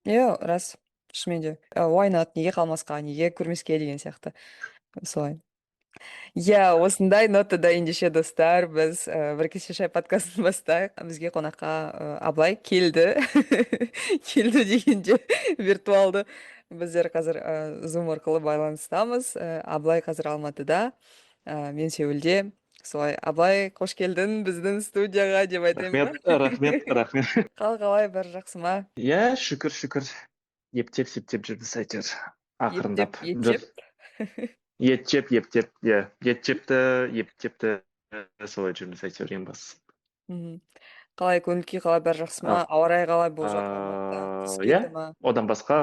Иә, рас, шынымен де. Why not, неге қалмасқа, неге көрмеске деген сияқты, солай. Иә, осындай нотада, ендеше, достар, біз «Бір кесе шай» подкастын бастайық. Бізге қонаққа Абылай келді. Келді дегенде, виртуалды. Біздер қазір Zoom арқылы байланыстамыз. Абылай қазір Алматыда, мен Сеулде. Солай, Абылай, қош келдің біздің студияға деп айтайын ба? Рахмет, рахмет, рахмет. Қал қалай, бәрі жақсы ма? Иә, шүкір, шүкір. Ептеп септеп жүрміз әйтеуір. Ақырындап. Ептеп, еттеп. Ет жеп, ептеп, иә. Ет жепті, ептепті, солай жүрміз әйтеуір, ең бастысы. Қалай көңіл күй, қалай, бәрі жақсы ма? Ауа райы қалай болып жатыр Алматыда? Қыс Иә, келді ма? Одан басқа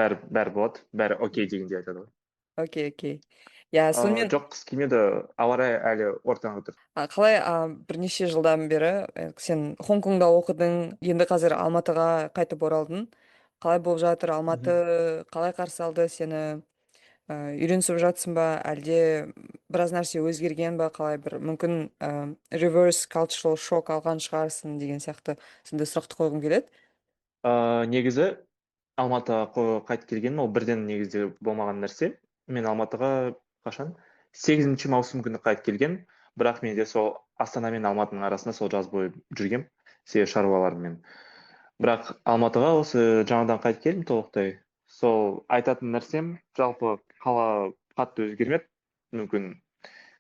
бәрі болады, бәрі окей дегендей айтады ғой. Окей. Иә, сонымен. Жоқ, қыс келмеді, ауа райы әлі ортаңғы тұр. Қалай, бірнеше жылдан бері сен Хонг-Конгда оқыдың, енді қазір Алматыға қайтып оралдың. Қалай болып жатыр Алматы, қалай қарсы алды сені? Үйренісіп жатсың ба, әлде біраз нәрсе өзгерген ба, қалай, бір мүмкін reverse cultural shock алған шығарсың деген сияқты сондай сұрақты қойғым келеді. Негізі Алматыға қайтып келгенім ол бірден негізі болмаған нәрсе. Мен Алматыға қашан? 8 маусым күні қайтып келгем, бірақ менде сол Астана мен Алматының арасында сол жаз бойы жүргем, себебі шаруаларыммен. Бірақ Алматыға осы жаңадан қайтып келдім толықтай. Сол айтатын нәрсем, жалпы қала қатты өзгермеді, мүмкін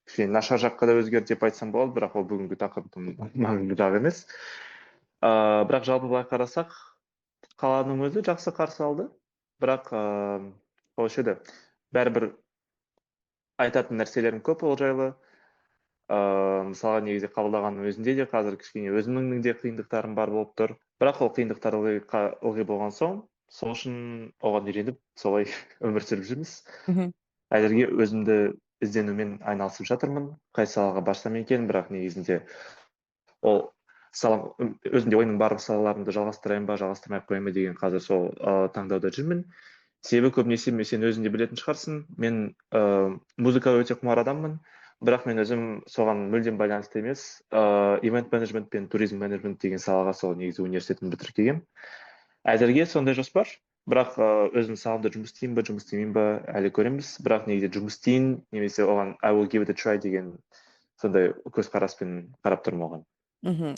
кішкене нашар жаққа да өзгерді деп айтсам болады, бірақ ол бүгінгі тақырыптың маңызды жағы емес. Бірақ жалпы былай қарасақ, қаланың өзі жақсы қарсы алды, бірақ қалайша еді, бәрібір айтатын нәрселерім көп ол жайлы. Мысалға, негізі қабылдағанның өзінде де қазір кішкене өзімнің де қиындықтарым бар болып тұр, бірақ ол қиындықтар ылғи болған соң, сол үшін оған үйреніп, солай өмір сүріп жүрміз. Әзірге өзімді ізденумен айналысып жатырмын, қай салаға барсам екен. Бірақ негізінде ол сала, өзімде ойымның барлық салаларымды жалғастырайын ба, жалғастырмай ақ қояйын ба деген қазір сол таңдауда жүрмін. Себебі көбінесе мен, сен өзің де білетін шығарсың, мен музыкаға өте құмар адаммын, бірақ мен өзім соған мүлдем байланысты емес ивент менеджмент пен туризм менеджмент деген салаға сол негізі университетін бітіріп келгенмін. Әзірге сондай жоспар, бірақ өзім саламда жұмыс істеймін ба, жұмыс істемеймін ба, әлі көреміз. Бірақ негізі жұмыс істейін немесе оған I will give it a try деген сондай көзқараспен қарап тұрмын оған.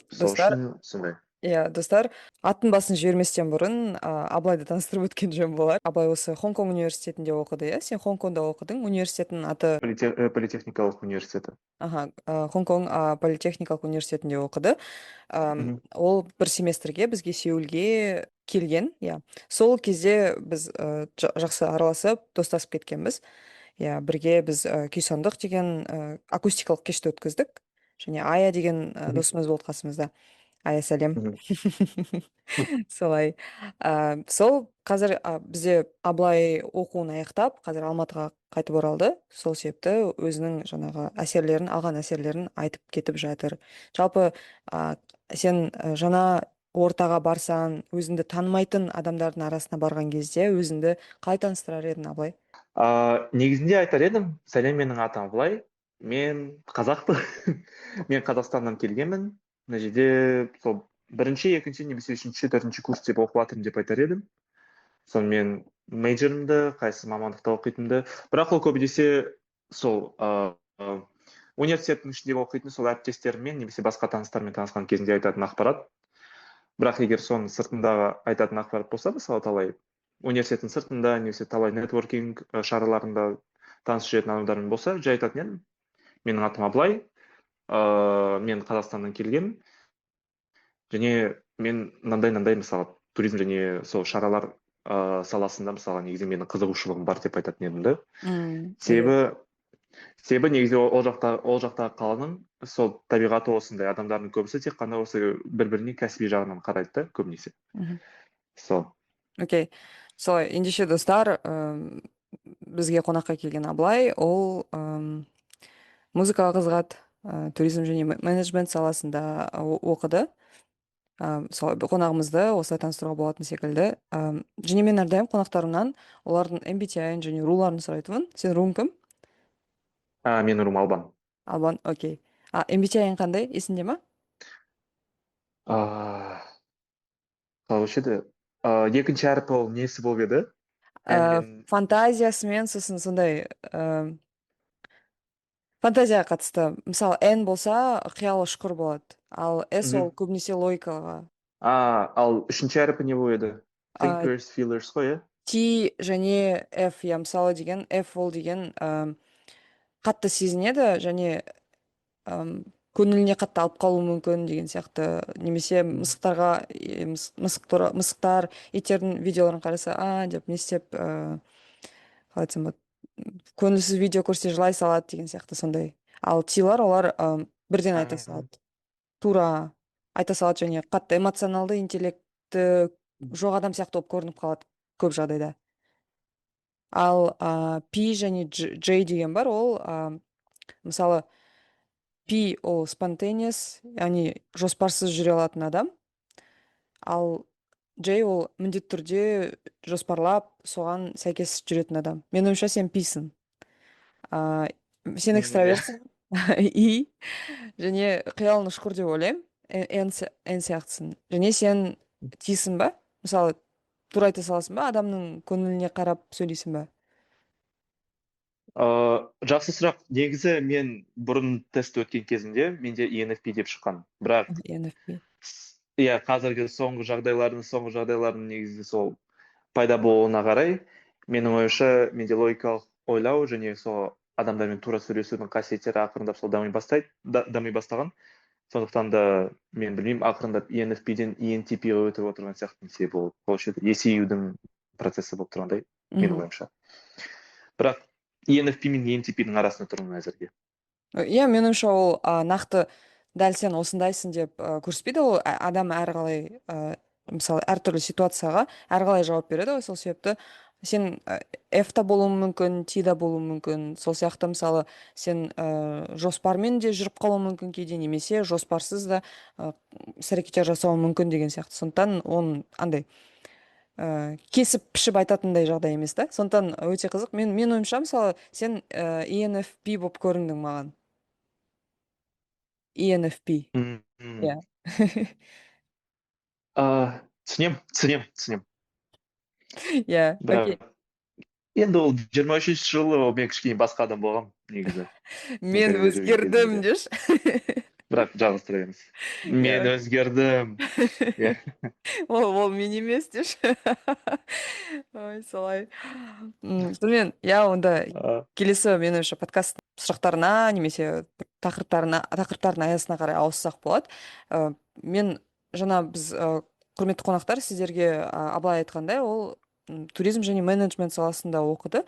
Сол Достар, үшін сондай. Иә, достар, аттың басын жіберместен бұрын Абылайды таныстырып өткен жөн болар. Абылай осы Хонг-Конг университетінде оқыды, иә? Сен Хонг-Конгда оқыдың, университеттің аты? Политехникалық университеті. Аха, Хонг-Конг политехникалық университетінде оқыды. Ол бір семестрге бізге Сеулге келген, иә. Сол кезде біз жақсы араласып, достасып кеткенбіз. Иә, бірге біз «Күйсандық» деген акустикалық кешті өткіздік. Және Ая деген досымыз болды қасымызда. Ая, сәлем. Солай. Сол қазір бізде Абылай оқуын аяқтап, қазір Алматыға қайтып оралды. Сол себепті өзінің жаңағы әсерлерін, алған әсерлерін айтып кетіп жатыр. Жалпы, сен жаңа ортаға барсаң, өзіңді танымайтын адамдардың арасына барған кезде өзіңді қалай таныстырар едің, Абылай? Негізінде айтар едім: сәлем, менің атым Абылай, мен қазақпын, мен Қазақстаннан келгенмін, мына жерде сол бірінші, екінші немесе үшінші, төртінші курс деп оқып жатырмын деп айтар едім. Сонымен мейджорымды, қайсы мамандықта оқитынымды, бірақ ол көбінесе сол университеттің ішінде оқитын сол әріптестеріммен немесе басқа таныстармен танысқан кезінде айтатын ақпарат. Бірақ егер соның сыртындағы айтатын ақпарат болса, мысалы, талай университеттің сыртында немесе талай нетворкинг шараларында танысып жүретін адамдармен болса, жай айтатын едім: менің атым Абылай, мен Қазақстаннан келгенмін және мен мынандай мынандай мысалы, туризм және сол шаралар саласында, мысалы, негізі менің қызығушылығым бар деп айтатын едім да. Себебі негізі ол жақтағы қаланың сол табиғаты осындай, адамдардың көбісі тек қана осы бір біріне кәсіби жағынан қарайды да көбінесе. Сол. Окей, солай. Ендеше, достар, бізге қонаққа келген Абылай, ол музыкаға қызығады, туризм және менеджмент саласында оқыды. Солай, қонағымызды осылай таныстыруға болатын секілді. Және мен әрдайым қонақтарымнан олардың MBTI-ін және руларын сұрайтынмын. Сен руың кім? Менің руым албан. Албан, окей. MBTI-ің қандай, есіңде ма? Қалай еді? Екінші әрпі ол несі болып еді? N мен Фантазиясымен, сосын сондай фантазияға қатысты. Мысалы, N болса, қиялы ұшқыр болады, ал S ол көбінесе логикаға. Ал үшінші әрпі не болып еді? Thinkers, feelers қой, иә? T және F, иә, мысалы деген F ол деген қатты сезінеді және көңіліне қатты алып қалуы мүмкін деген сияқты. Немесе мысықтарға, мысықтар, иттердің видеоларын қараса, а деп не істеп, қалай айтсам болады, көңілсіз видео көрсе, жылай салады деген сияқты сондай. Ал T-лар олар бірден айта салады, тура айта салады және қатты эмоционалды интеллектті жоқ адам сияқты болып көрініп қалады көп жағдайда. Ал P және J деген бар, ол мысалы, P ол spontaneous, яғни жоспарсыз жүре алатын адам, ал J ол міндетті түрде жоспарлап, соған сәйкес жүретін адам. Менің ойымша, сен P-сің. Сен экстравертсің и және қиялың ұшқыр деп ойлаймын. N сияқтысың. Және сен T-сің ба? Мысалы, тура айта саласың ба, адамның көңіліне қарап сөйлейсің ба? Жақсы сұрақ. Негізі мен бұрын тест өткен кезімде менде ENFP деп шыққан. Бірақ ENFP. Иә, қазіргі соңғы жағдайлардың негізі сол пайда болуына қарай, менің ойымша, менде логикалық ойлау және сол адамдармен тура сөйлесудің қасиеттері ақырындап сол дами бастайды, дами бастаған. Сондықтан да мен білмеймін, ақырындап ENFP-ден ENTP-ға өтіп отырған сияқтымын, себебі ол вообще есеюдің процесі болып тұрғандай менің ойымша. Бірақ ENFP мен ENTP-дің арасында тұрмын әзірге. Иә, менің ойымша, ол нақты дәл сен осындайсың деп көрсетпейді. Ол адам әрқалай, мысалы, әртүрлі ситуацияға әрқалай жауап береді ғой. Сол себепті сен F та болуың мүмкін, T да болуың мүмкін. Сол сияқты, мысалы, сен жоспармен де жүріп қалуың мүмкін кейде немесе жоспарсыз да іс әрекеттер жасауың мүмкін деген сияқты. Сондықтан оның андай кесіп пішіп айтатындай жағдай емес та. Сондықтан өте қызық. Мен ойымша, мысалы, сен ENFP болып көріндің маған. ENFP. Иә. Түсінемін, түсінемін, түсінемін. Иә, окей. Бірақ енді ол 23-жылы ол мен кішкене басқа адам болғанмын негізі. Мен Интервью өзгердім кезінде. деші. Бірақ жалғастыра беріңіз. Мен өзгердім. Иә. Ол мен емес деші. Ой, солай. Сонымен, иә, онда келесі, менің ойымша, подкаст сұрақтарына немесе тақырыптардың аясына қарай ауыссақ болады. Мен жаңа біз, құрметті қонақтар, сіздерге Абылай айтқандай, ол туризм және менеджмент саласында оқыды.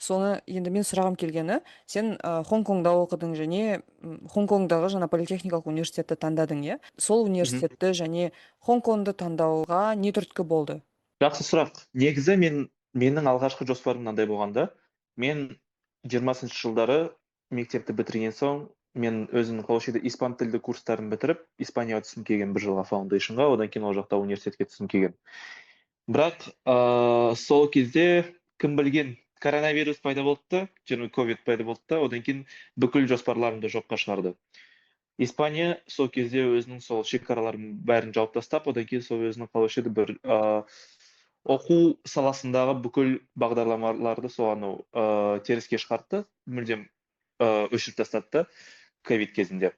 Соны енді мен сұрағым келгені, сен Хонг-Конгда оқыдың және Хонг-Конгдағы жаңа политехникалық университетті таңдадың, иә? Сол университетті және Хонг-Конгды таңдауға не түрткі болды? Жақсы сұрақ. Негізі менің алғашқы жоспарым мынандай болған да. Мен 20-жылдары мектепті бітірген соң, мен өзімнің қалушы еді испан тілді курстарын бітіріп, Испанияға түскім келген бір жылға foundation-ға, одан кейін ол жақта университетке түскім келген. Бірақ сол кезде кім білген, коронавирус пайда болды да, және ковид пайда болды да, одан кейін бүкіл жоспарларымды жоққа шығарды. Испания сол кезде өзінің сол шекараларын бәрін жауып тастап, одан кейін сол өзінің қалушы еді бір оқу саласындағы бүкіл бағдарламаларды сол анау теріске шығартты, мүлдем өшіріп тастады да ковид кезінде.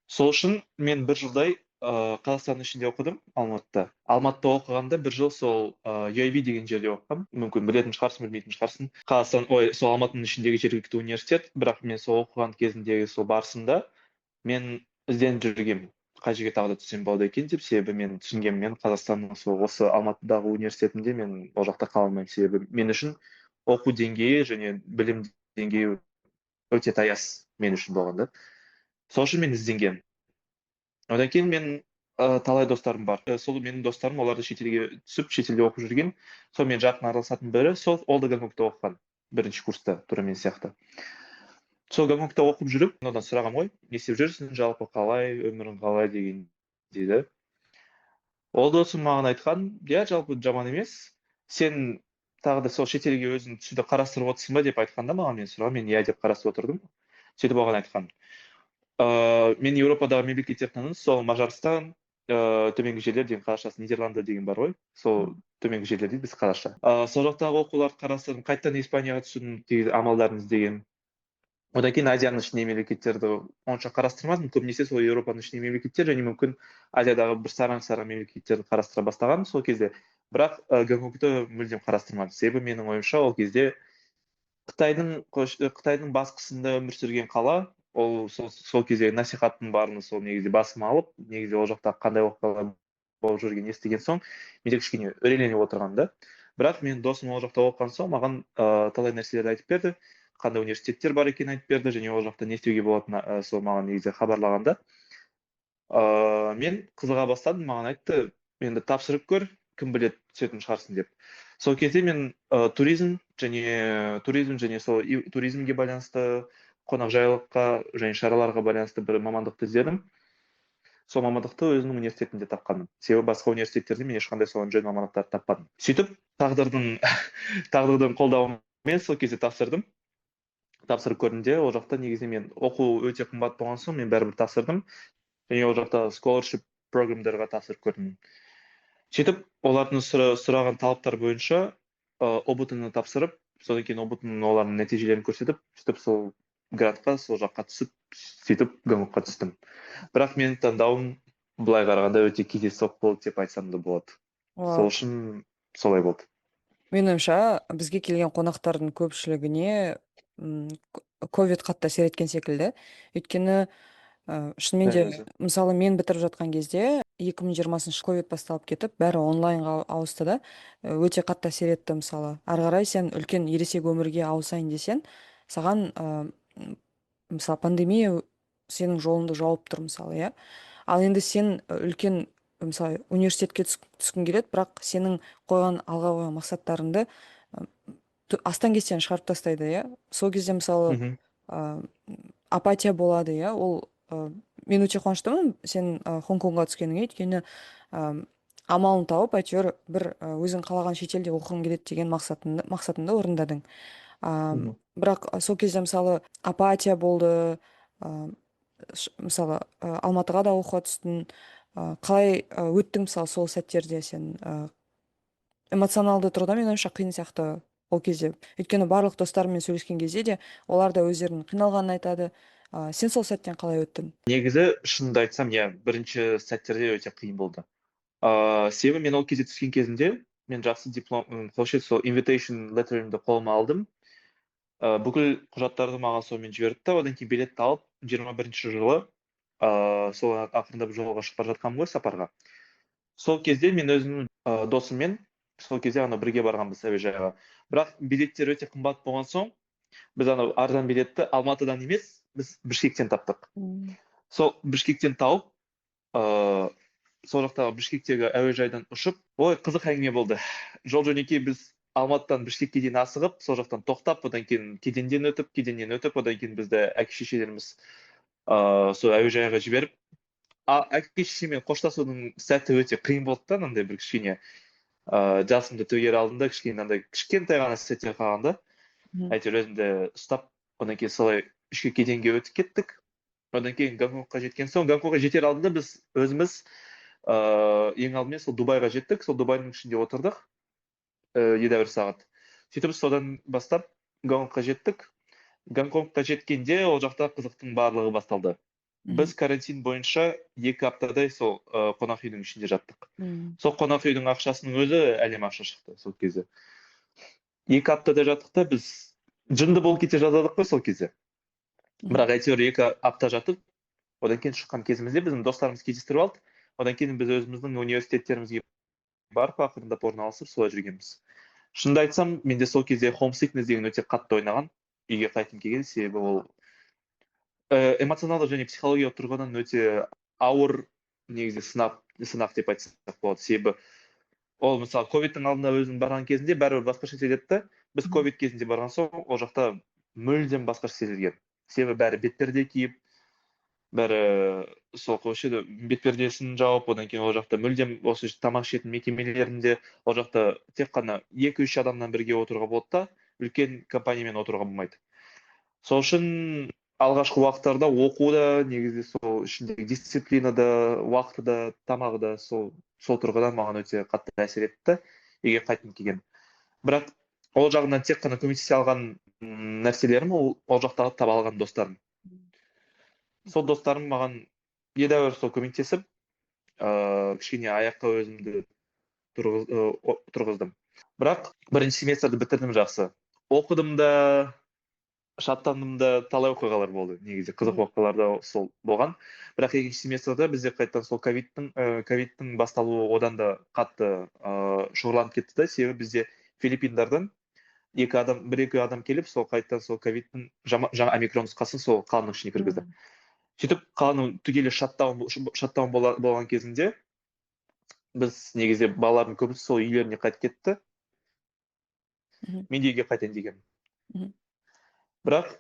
Сол үшін мен бір жылдай Қазақстанның ішінде оқыдым, Алматыда. Алматыда оқығанда бір жыл сол UIB деген жерде оқығанмын. Мүмкін білетін шығарсың, білмейтін шығарсың. Қазақстан, ой, сол Алматының ішіндегі жергілікті университет, бірақ мен сол оқыған кезімдегі сол барысында мен ізденіп жүргенмін. Қай жерге тағы да түссем болады екен деп, себебі мен түсінгенмін, мен Қазақстанның сол осы Алматыдағы университетінде мен ол жақта қала алмаймын, себебі мен үшін оқу деңгейі және білім деңгейі өте таяз мен үшін болған да. Сол үшін мен ізденгенмін. Одан кейін мен талай достарым бар. Сол менің достарым, олар да шетелге түсіп, шетелде оқып жүрген. Сол мен жақын араласатын бірі, сол ол да Гонконгта оқыған бірінші курста, тура мен сияқты. Сол Гонконгта оқып жүріп, одан сұрағам ғой, не істеп жүрсің, жалпы қалай, өмірің қалай деген дейді. Ол досым маған айтқан, иә, жалпы жаман емес, сен тағы да сол шетелге өзің түсуді қарастырып отырсың ба деп айтқанда маған, мен сұрағам, мен иә деп қарастырып отырдым. Сөйтіп оған айтқан. Мен Еуропадағы мемлекеттер таным, сол Мажарстан, төменгі жерлер деген, қазақшасы Нидерланды деген бар ғой, сол Төменгі жерлер дейді біз қазақша. Сол жақтағы оқуларды қарастырдым, қайтадан Испанияға түсудің амалдарын іздегенмін. Одан кейін Азияның ішінде мемлекеттерді онша қарастырмадым, көбінесе сол Еуропаның ішінде мемлекеттер және мүмкін Азиядағы бір сараң-сараң мемлекеттерді қарастыра бастағанмын сол кезде. Бірақ Гонконгты мүлдем қарастырмадым. Себебі менің ойымша, ол кезде Қытайдың басқысында өмір сүрген қала, ол сол кездегі насихаттың барын сол негізде басыма алып, негізде ол жақта қандай оқиғалар болып жүргенін естіген соң, менде кішкене үрейленіп отырғанмын да. Бірақ менің досым ол жақта оқыған соң, маған талай нәрселерді айтып берді, қандай университеттер бар екенін айтып берді және ол жақта не істеуге болатынын сол маған негізі хабарлағанда, мен қызыға бастадым. Маған айтты: «Енді тапсырып көр, кім біледі, түсетін шығарсың», — деп. Сол кезде мен туризм және сол туризмге байланысты, қонақжайлыққа және шараларға байланысты бір мамандықты іздедім. Сол мамандықты өзімнің университетімде тапқанмын, себебі басқа университеттерде мен ешқандай соған жөн мамандықтарды таппадым. Сөйтіп, тағдырдың қолдауымен сол кезде тапсырдым. Тапсырып көрдім де, ол жақта негізі мен оқу өте қымбат болған соң, мен бәрібір тапсырдым және ол жақта scholarship программдарға тапсырып көрдім. Сөйтіп, олардың сұраған талаптар бойынша ҰБТ ны тапсырып, содан кейін ҰБТ ның олардың нәтижелерін көрсетіп, сөйтіп сол грантқа, сол жаққа түсіп, сөйтіп Гонконгқа түстім. Бірақ менің таңдауым былай қарағанда өте кездейсоқ болды деп айтсам да болады. Сол үшін солай болды. Менің ойымша, бізге келген қонақтардың көпшілігіне ковид қатты әсер еткен секілді. Өйткені шынымен де, мысалы, мен бітіріп жатқан кезде 2020 ковид басталып кетіп, бәрі онлайнға ауысты да, өте қатты әсер етті. Мысалы, ары қарай сен үлкен ересек өмірге ауысайын десең, саған мысалы, пандемия сенің жолыңды жауып тұр, мысалы, иә. Ал енді сен үлкен, мысалы, университетке түскің келеді, бірақ сенің қойған, алға қойған мақсаттарыңды астан кестен шығарып тастайды, иә. Сол кезде, мысалы, апатия болады, иә. Ол мен өте қуаныштымын сен Хонг-Конгға түскеніңе, өйткені амалын тауып, әйтеуір бір өзің қалаған шетелде оқығым келеді деген мақсатыңды орындадың. Бірақ сол кезде, мысалы, апатия болды, мысалы, Алматыға да оқуға түстің. Қалай өттің, мысалы, сол сәттерде сен эмоционалды тұрғыда? Менің ойымша, қиын сияқты ол кезде, өйткені барлық достарыммен сөйлескен кезде де олар да өздерінің қиналғанын айтады. Сен сол сәттен қалай өттің? Негізі, шынымды айтсам, иә, бірінші сәттерде өте қиын болды. Себебі мен ол кезде түскен кезімде мен жақсы диплом, қалайша еді, сол invitation letter імді қолыма алдым. Бүкіл құжаттарды маған сонымен жіберді да, одан кейін билетті алып, 21-жылы сол ақырындап жолға шығып бара жатқанмын ғой сапарға. Сол кезде мен өзімнің досыммен сол кезде ана бірге барғанбыз әуежайға. Бірақ билеттер өте қымбат болған соң, біз анау арзан билетті Алматыдан емес, біз Бішкектен таптық. Сол Бішкектен тауып, сол жақтағы Бішкектегі әуежайдан ұшып, ой, қызық әңгіме болды. Жол жөнекей біз Алматыдан Бішкекке дейін асығып, сол жақтан тоқтап, одан кейін кеденнен өтіп, одан кейін бізді әке шешелеріміз сол әуежайға жіберіп, әке шешеммен қоштасудың сәті өте қиын болды да. Андай бір кішкене жасымды төгер алдында кішкене андай кішкентай ғана сәттер қалған да. Әйтеуір өзімді ұстап, одан кейін солай ішкі кеденге өтіп кеттік. Одан кейін Гонконгқа жеткен соң, Гонконгқа жетер алдында біз өзіміз ең алдымен сол Дубайға жеттік. Сол Дубайдың ішінде отырдық едәуір сағат. Сөйтіп, содан бастап Гонконгқа жеттік. Гонконгқа жеткенде ол жақта қызықтың барлығы басталды. Біз карантин бойынша 2 аптадай сол қонақ үйдің ішінде жаттық. Сол қонақ үйдің ақшасының өзі әлем ақша шықты. Сол кезде 2 аптадай жаттық та, біз жынды болып кете жаздадық қой сол кезде. Бірақ әйтеуір 2 апта жатып, одан кейін шыққан кезімізде біздің достарымыз кездестіріп алды. Одан кейін біз өзіміздің университеттерімізге барып, ақырындап орналасып, солай жүргенбіз. Шынымды айтсам, менде сол кезде homesickness деген өте қатты ойнаған, үйге қайтқым келген. Себебі ол эмоционалдық және психологиялық тұрғыдан өте ауыр негізі сынақ деп айтсақ болады. Себебі ол, мысалы, ковидтің алдында өзің барған кезінде бәрібір басқаша сезіледі да. Біз ковид кезінде барған соң, ол жақта мүлдем басқаша сезілген. Себебі бәрі бетперде киіп, бәрі сол қойшы еді, бетпердесін жауып. Одан кейін ол жақта мүлдем осы тамақ ішетін мекемелерінде, ол жақта тек қана екі үш адамнан бірге отыруға болады да, үлкен компаниямен отыруға болмайды. Сол үшін алғашқы уақыттарда оқу да, негізі сол ішіндегі дисциплина да, уақыты да, тамағы да сол тұрғыдан маған өте қатты әсер етті. Үйге қайтқым келген. Бірақ ол жағынан тек қана көмектесе алған нәрселерім ол жақтағы таба алған достарым. Сол достарым маған едәуір сол көмектесіп, кішкене аяққа өзімді тұрғыздым. Бірақ бірінші семестрді бітірдім жақсы. Оқыдым да, шаттандым да, талай оқиғалар болды. Негізі қызық оқиғалар да сол болған. Бірақ екінші семестрде бізде қайтадан сол ковидтің басталуы одан да қатты шоғырланып кетті да, себебі бізде Филиппиндардан екі адам, бір екі адам келіп, сол қайтадан сол ковидтің жаңа омикрон нұсқасын сол қаланың ішіне кіргізді. Сөйтіп қаланың түгелі shutdown болған кезінде біз негізі балалардың көбісі сол үйлеріне қайтып кетті. Мен де үйге қайтайын дегенмін. Бірақ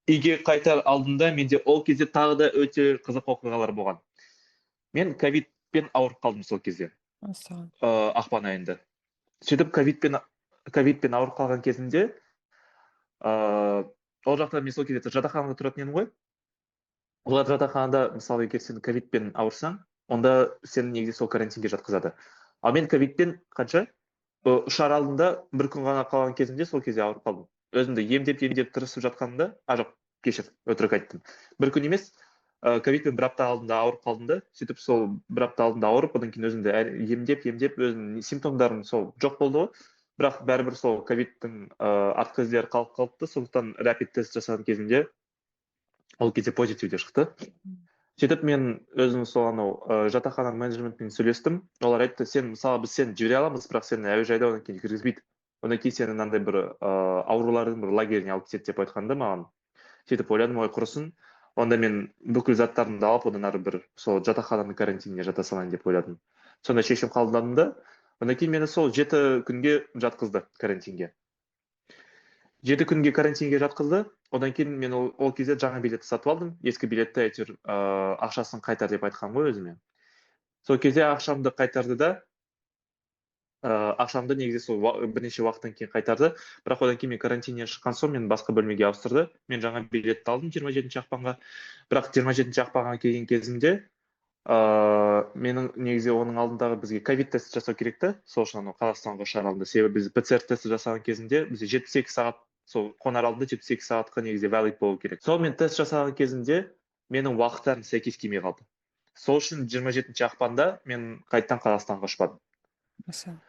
үйге қайтар алдында менде ол кезде тағы да өте қызық оқиғалар болған. Мен ковидпен ауырып қалдым сол кезде. Мәссаған. Ақпан айында. Сөйтіп ковидпен ауырып қалған кезімде, ол жақта мен сол кезде жатақханада тұратын едім ғой. Олар жатақханада, мысалы, егер сен ковидпен ауырсаң, онда сені негізі сол карантинге жатқызады. Ал мен ковидпен қанша? Ұшар алдында бір күн ғана қалған кезімде сол кезде ауырып қалдым. Өзімді емдеп, емдеп тырысып жатқанымда, а жоқ, кешір, өтірік айттым. Бір күн емес, ковидпен бір апта алдында ауырып қалдым да, сөйтіп сол бір апта алдында ауырып, одан кейін өзімді емдеп, емдеп, өзімнің симптомдарым сол жоқ болды ғой. Бірақ бәрібір сол ковидтің артқы іздері қалып қалыпты, сондықтан rapid тест жасаған кезімде ол кезде позитивде шықты. Сөйтіп мен өзім сол анау жатақхананың менеджментімен сөйлестім. Олар айтты, сен, мысалы, біз сені жібере аламыз, бірақ сені әуежайда одан кейін кіргізбейді. Одан кейін сені мынандай бір аурулардың бір лагеріне алып кетеді деп айтқан да маған. Сөйтіп ойладым, ой, құрысын, онда мен бүкіл заттарымды алып, одан ары бір сол жатақхананың карантиніне жата салайын деп ойладым. Сондай шешім қабылдадым да, одан кейін мені сол 7 күнге жатқызды карантинге. 7 күнге карантинге жатқызды. Одан кейін мен ол кезде жаңа билетті сатып алдым. Ескі билетті әйтеуір ақшасын қайтар деп айтқан ғой өзіме. Сол кезде ақшамды қайтарды да, ақшамды негізі сол бірнеше уақыттан кейін қайтарды. Бірақ одан кейін мен карантиннен шыққан соң мені басқа бөлмеге ауыстырды. Мен жаңа билетті алдым 27 ақпанға. Бірақ 27 ақпанға келген кезімде, менің негізі оның алдындағы бізге ковид тест жасау керек та, сол үшін анау Қазақстанға ұшар алдында. Себебі біз ПЦР тесті жасаған кезінде бізде 72 сағат, сол қонар алдында 72 сағатқа негізі valid болу керек. Сол мен тест жасаған кезімде менің уақыттарым сәйкес келмей қалды. Сол үшін 27 ақпанда мен қайтадан Қазақстанға ұшпадым. Мәссаған.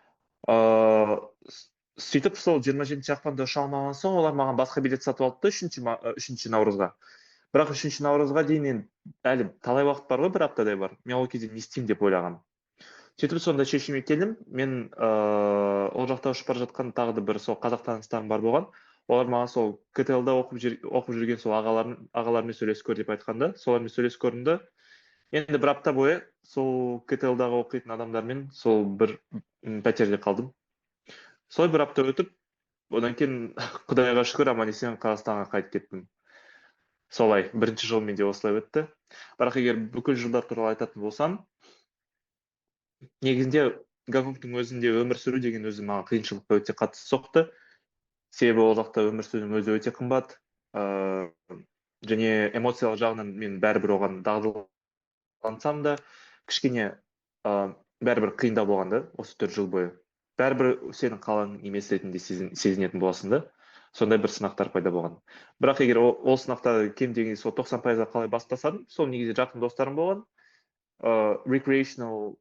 Сөйтіп сол 27 ақпанда ұша алмаған соң олар маған басқа билет сатып алды да 3 наурызға. Бірақ 3 наурызға дейін енді әлі талай уақыт бар ғой, бір аптадай бар. Мен ол кезде не істеймін деп ойлағанмын. Сөйтіп сонда шешімге келдім. Мен ол жақта ұшып бара жатқан тағы да бір сол қазақ таныстарым бар болған. Олар маған сол КТЛ-да оқып жүрген сол ағаларымен сөйлесіп көр деп айтқанда, солармен сөйлесіп көрдім да. Енді бір апта бойы сол КТЛ-дағы оқитын адамдармен сол бір пәтерде қалдым. Солай бір апта өтіп, одан кейін Құдайға шүкір, аман есен Қазақстанға қайтып кеттім. Солай, бірінші жыл менде осылай өтті. Бірақ егер бүкіл жылдар туралы айтатын болсам, негізінде Гонконгтың өзінде өмір сүру деген өзі маған қиыншылыққа өте қатты соқты. Себебі ол жақта өмір сүрудің өзі өте қымбат. Және эмоциялық жағынан мен бәрібір оған дағдылансам да, кішкене, бәрібір қиындау болған да осы 4 жыл бойы. Бәрібір сенің қалаң емес ретінде сезінетін боласың да. Сондай бір сынақтар пайда болған. Бірақ егер ол сынақтарды кем дегенде сол тоқсан пайызға қалай басып тастадым, сол негізі жақын достарым болған. Recreational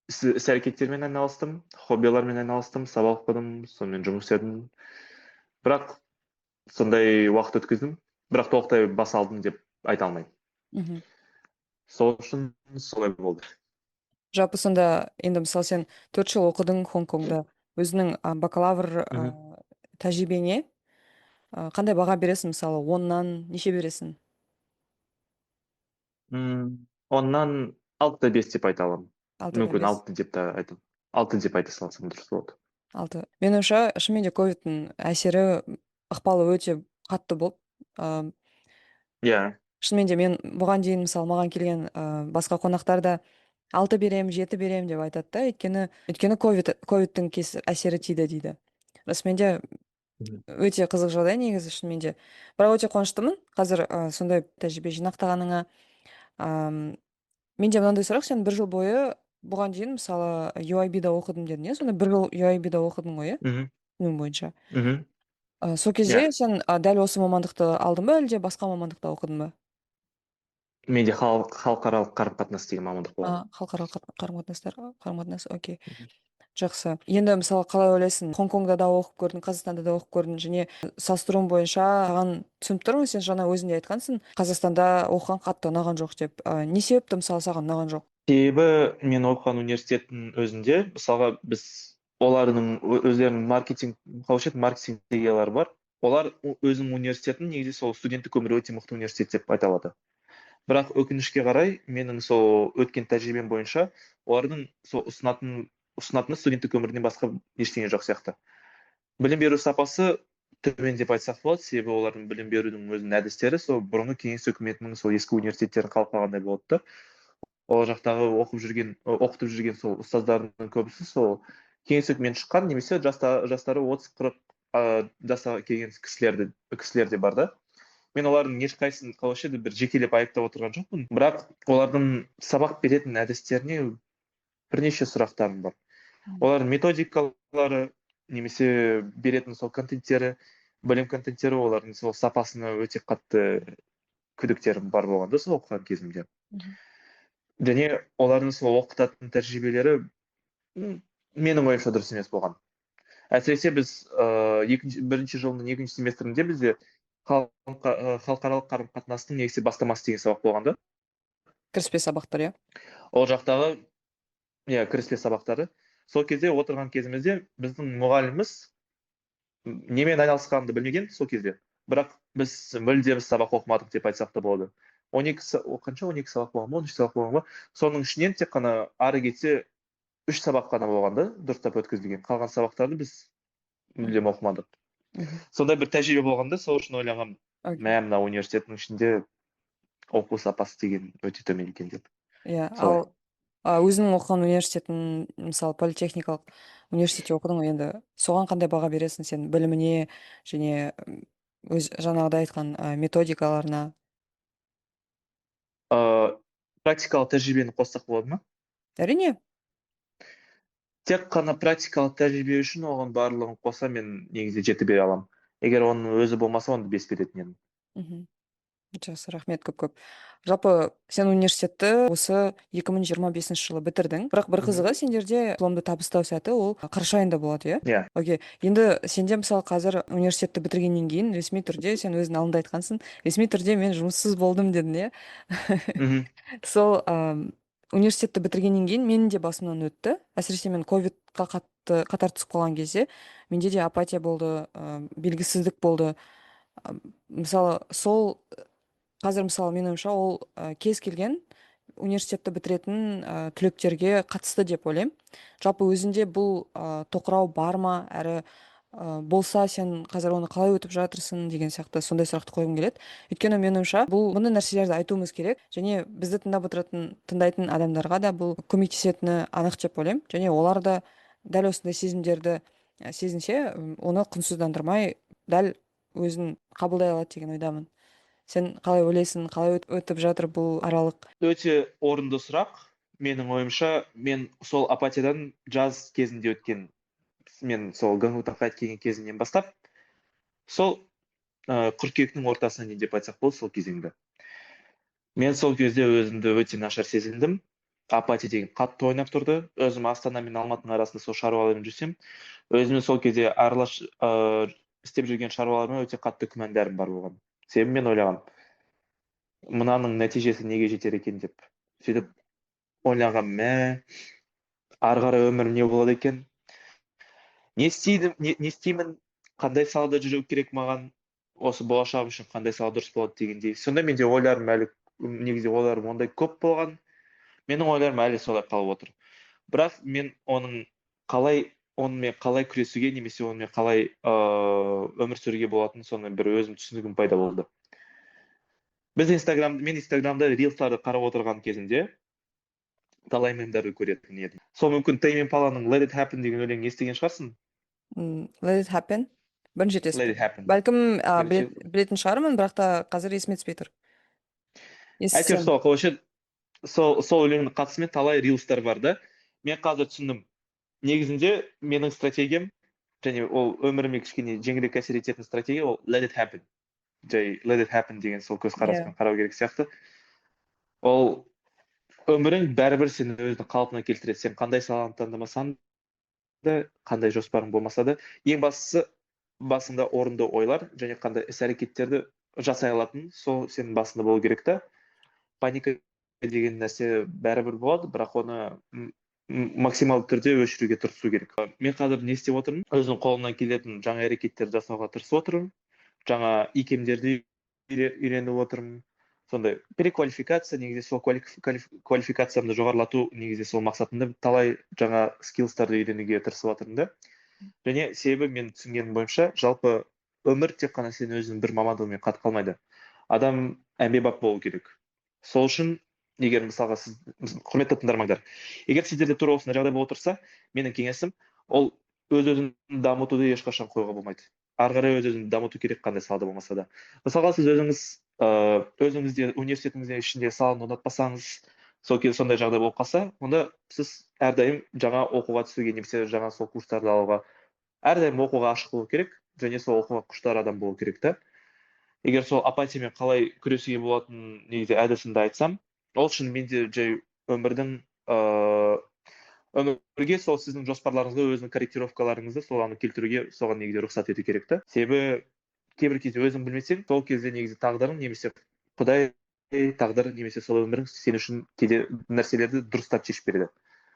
іс әрекеттермен айналыстым, хоббилармен айналыстым, сабақ оқыдым, сонымен жұмыс істедім. Бірақ сондай уақыт өткіздім, бірақ толықтай бас алдым деп айта алмаймын. Сол үшін солай болды. Жалпы сонда енді мысалы сен 4 жыл оқыдың Хонг-Конгда. Өзінің бакалавр, тәжірибеңе, қандай баға бересің, мысалы, 10-нан неше бересің? 10-нан алты бес деп айта аламын. Алты да Мүмкін бес. алты деп те айтам. 6 деп айта салсам дұрыс болады. 6. Менің ойымша, шынымен де ковидтің әсері, ықпалы өте қатты болды. Шынымен де мен бұған дейін, мысалы, маған келген, басқа қонақтар да 6 берем, 7 берем деп айтады да, өйткені ковидтің әсері тиді дейді. Расымен де өте қызық жағдай негізі шынымен де. Бірақ өте қуаныштымын қазір, сондай тәжірибе жинақтағаныңа. Менде мынандай сұрақ, сен бір жыл бойы Бұған дейін, мысалы, UIB-да оқыдым дедің, иә? Сонда бір жыл UIB-да оқыдың ғой, иә? Мхм. Түсінуім бойынша. Мхм. Сол кезде сен дәл осы мамандықты алдың ба, әлде басқа мамандықта оқыдың ба? Менде халықаралық қарым қатынас деген мамандық болған. Халықаралық қарым-қатынастар, қарым-қатынас, окей. Жақсы. Енді, мысалы, қалай ойлайсың, Хонг-Конгда да оқып көрдің, Қазақстанда да оқып көрдің және салыстыруым бойынша саған түсініп тұрмын, сен жаңа өзің де айтқансың, Қазақстанда оқыған қатты ұнаған жоқ деп. Не себепті, мысалы, саған ұнаған жоқ? Себебі мен оқыған университеттің өзінде, мысалға, біз олардың өздерінің маркетинг, қалайша еді, маркетинг стратегиялары бар. Олар өзінің университетін негізі сол студенттік өмірі өте мықты университет деп айта алады. Бірақ өкінішке қарай, менің сол өткен тәжірибем бойынша, олардың сол ұсынатыны студенттік өмірінен басқа ештеңе жоқ сияқты. Білім беру сапасы төмен деп айтсақ болады, себебі олардың білім берудің өзінің әдістері сол бұрынғы кеңес үкіметінің сол ескі университеттері қалып қалғандай болады да. Ол жақтағы оқып жүрген, оқытып жүрген сол ұстаздардың көбісі сол кеңес үкіметінен шыққан немесе жастары 30-40 жасқа келген кісілер де бар да. Мен олардың ешқайсысын, қалайша еді, бір жекелеп айыптап отырған жоқпын, бірақ олардың сабақ беретін әдістеріне бірнеше сұрақтарым бар. Олардың методикалары немесе беретін сол контенттері, білім контенттері, олардың сол сапасына өте қатты күдіктерім бар болған да сол оқыған кезімде. Және олардың сол оқытатын тәжірибелері менің ойымша дұрыс емес болған. Әсіресе біз бірінші жылдың екінші семестрінде бізде халықаралық қарым қатынастың негізгі бастамасы деген сабақ болған да. Кіріспе сабақтар, иә? Ол жақтағы, иә, кіріспе сабақтары. Сол кезде отырған кезімізде біздің мұғаліміміз немен айналысқанымды білмеген сол кезде. Бірақ біз мүлдем сабақ оқымадық деп айтсақ та болады. Он екі қанша, 12 сабақ болған ба, 13 сабақ болған ба? Соның ішінен тек қана ары кетсе 3 сабақ қана болған да, дұрыстап өткізілген. Қалған сабақтарды біз мүлдем оқымадық. Сондай бір тәжірибе болған да, сол үшін ойлағанмын, мә, мына университеттің ішінде оқу сапасы деген өте төмен екен деп. Солай. Ал өзіңнің оқыған университетің, мысалы, политехникалық университетте оқыдың ғой, енді соған қандай баға бересің сен, біліміне және өз жаңағыдай айтқан методикаларына? Практикалық тәжірибені қоссақ болады ма? Әрине. Тек қана практикалық тәжірибе үшін оған барлығын қоса мен негізі 7 бере аламын. Егер оның өзі болмаса, онда 5 беретін едім. Жақсы, рахмет көп-көп. Жалпы сен университетті осы 2025 жылы бітірдің. Бірақ бір қызығы, сендерде дипломды табыстау сәті ол қараша айында болады, иә? Иә. Окей. Енді сенде, мысалы, қазір университетті бітіргеннен кейін ресми түрде, сен өзің алдында айтқансың, ресми түрде мен жұмыссыз болдым дедің, иә? Сол университетті бітіргеннен кейін менің де басымнан өтті. Әсіресе мен ковидқа қатты қатар түсіп қалған кезде менде де апатия болды, белгісіздік болды. Мысалы, сол қазір, мысалы, менің ойымша, ол кез келген университетті бітіретін түлектерге қатысты деп ойлаймын. Жалпы өзінде бұл тоқырау бар ма, әрі болса, сен қазір оны қалай өтіп жатырсың деген сияқты сондай сұрақты қойғым келеді. Өйткені менің ойымша, бұл мұндай нәрселерді айтуымыз керек және бізді тыңдап отыратын, тыңдайтын адамдарға да бұл көмектесетіні анық деп ойлаймын. Және олар да дәл осындай сезімдерді сезінсе, оны құнсыздандырмай, дәл өзін қабылдай алады деген ойдамын. Сен қалай ойлайсың, қалай өтіп жатыр бұл аралық? Өте орынды сұрақ. Менің ойымша, мен сол апатиядан жаз кезінде өткен, мен сол Гонконгтан қайтып келген кезімнен бастап, сол қыркүйектің ортасына дейін деп айтсақ болады сол кезеңді. Мен сол кезде өзімді өте нашар сезіндім. Апатия деген қатты ойнап тұрды. Өзім Астана мен Алматының арасында сол шаруалармен жүрсем, өзімнің сол кезде аралас істеп жүрген шаруаларыма өте қатты күмәндарым бар болған. Себебі мен ойлағанмын, мынаның нәтижесі неге жетер екен деп. Сөйтіп ойлағанмын, мә, ары қарай өмірім не болады екен? Не істейдім, не істеймін, қандай салада жүру керек маған, осы болашағым үшін қандай сала дұрыс болады дегендей. Сонда менде ойларым әлі, негізі ойларым ондай көп болған. Менің ойларым әлі солай қалып отыр. Бірақ мен онымен қалай күресуге немесе онымен қалай өмір сүруге болатынын соны бір өзім түсінігім пайда болды. Мен Инстаграмда рилстарды қарап отырған кезімде талай мемдерді көретін едім. Сол мүмкін Tame Impala'ның Let It Happen деген өлеңін естіген шығарсың? Let It Happen? Бірінші рет естідім. Let It Happen. Бәлкім, Бірінші білетін шығармын, бірақ та қазір есіме түспей тұр. Әйтеуір Естісем. сол, вообще, сол өлеңнің қатысымен талай рилстар бар да. Мен қазір түсіндім. Негізінде менің стратегиям, және ол өміріме кішкене жеңілірек әсер ететін стратегия, ол let it happen. Жай let it happen деген сол көзқараспен қарау керек сияқты. Ол өмірің бәрібір сені өзінің қалпына келтіреді. Сен қандай саланы таңдамасаң да, қандай жоспарың болмаса да, ең бастысы басыңда орынды ойлар және қандай іс әрекеттерді жасай алатын, сол сенің басында болу керек та. Паника деген нәрсе бәрібір болады, бірақ оны максималды түрде өшіруге тырысу керек. Мен қазір не істеп отырмын? Өзімнің қолымнан келетін жаңа әрекеттерді жасауға тырысып отырмын, жаңа икемдерді үйреніп отырмын. Сондай переквалификация, негізі сол квалификациямды жоғарылату, негізі сол мақсатында талай жаңа скиллстарды үйренуге тырысып жатырмын да. Және себебі мен түсінгенім бойынша, жалпы өмір тек қана сен өзіңнің бір мамандығыңмен қатып қалмайды. Адам әмбебап болу керек. Сол үшін егер мысалға сіз, құрметті тыңдармандар, егер сіздерде тура осындай жағдай болып отырса, менің кеңесім ол өз өзін дамытуды ешқашан қоюға болмайды. Ары қарай өз өзін дамыту керек, қандай салада болмаса да. Мысалға, сіз өзіңіз өзіңізде университетіңіздің ішінде саланы ұнатпасаңыз, сол кезде сондай жағдай болып қалса, онда сіз әрдайым жаңа оқуға түсуге немесе жаңа сол курстарды алуға, әрдайым оқуға ашық болу керек және сол оқуға құштар адам болу керек та. Егер сол апатиямен қалай күресуге болатынын негізі әдісімді айтсам, ол шынымен де жай өмірдің өмірге сол сіздің жоспарларыңызға өзінің корректировкаларыңызды соған келтіруге, соған негізі рұқсат ету керек та. Себебі кейбір кезде өзің білмесең, сол кезде негізі тағдырың немесе Құдай тағдыр немесе сол өмірің сен үшін кейде нәрселерді дұрыстап шешіп береді.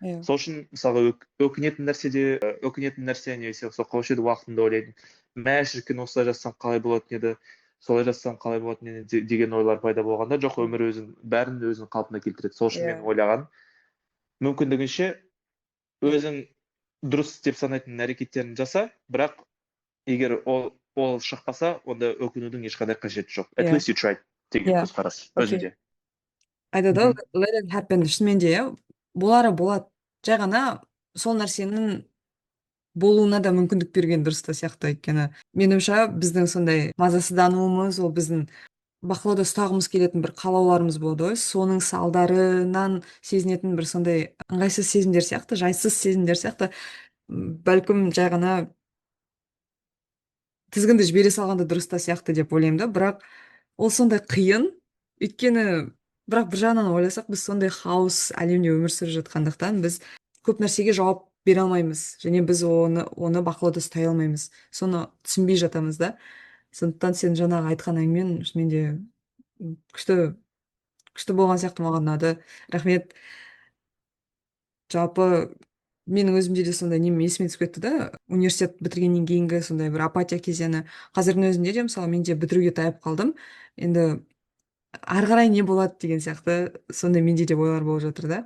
Иә. Сол үшін мысалға өкінетін нәрсе де, өкінетін нәрсе немесе сол қаушы еді уақытында ойлайтын, мә шіркін осылай жазсам қалай болатын еді, солай жазсам қалай болатын еді деген ойлар пайда болғанда, жоқ, өмір өзін бәрін өзінің қалпына келтіреді. Сол үшін Иә. мен ойлаған мүмкіндігінше өзің дұрыс деп санайтын әрекеттерін жаса, бірақ егер ол шықпаса, онда өкінудің ешқандай қажеті жоқ. At Иә. least you tried деген Иә. көзқарас Окей. өзімде. Айтады ғой, let it happen, шынымен де, иә, болары болады. Жай ғана сол нәрсенің болуына да мүмкіндік берген дұрыс та сияқты, өйткені меніңше біздің сондай мазасыздануымыз, ол біздің бақылауда ұстағымыз келетін бір қалауларымыз болады ғой, соның салдарынан сезінетін бір сондай ыңғайсыз сезімдер сияқты, жайсыз сезімдер сияқты. Бәлкім жай ғана тізгінді жібере салғанда дұрыс та сияқты деп ойлаймын да, бірақ ол сондай қиын, өйткені бірақ бір жағынан ойласақ, біз сондай хаос әлемде өмір сүріп жатқандықтан біз көп нәрсеге жауап бере алмаймыз және біз оны бақылауда ұстай алмаймыз, соны түсінбей жатамыз да. Сондықтан сен жаңағы айтқан әңгімең шынымен де күшті болған сияқты, маған ұнады, рахмет. Жалпы менің өзімде де сондай нем есіме түсіп кетті да, университет бітіргеннен кейінгі сондай бір апатия кезеңі. Қазірдің өзінде де мысалы мен де бітіруге таяп қалдым, енді ары қарай не болады деген сияқты сондай менде де ойлар болып жатыр да.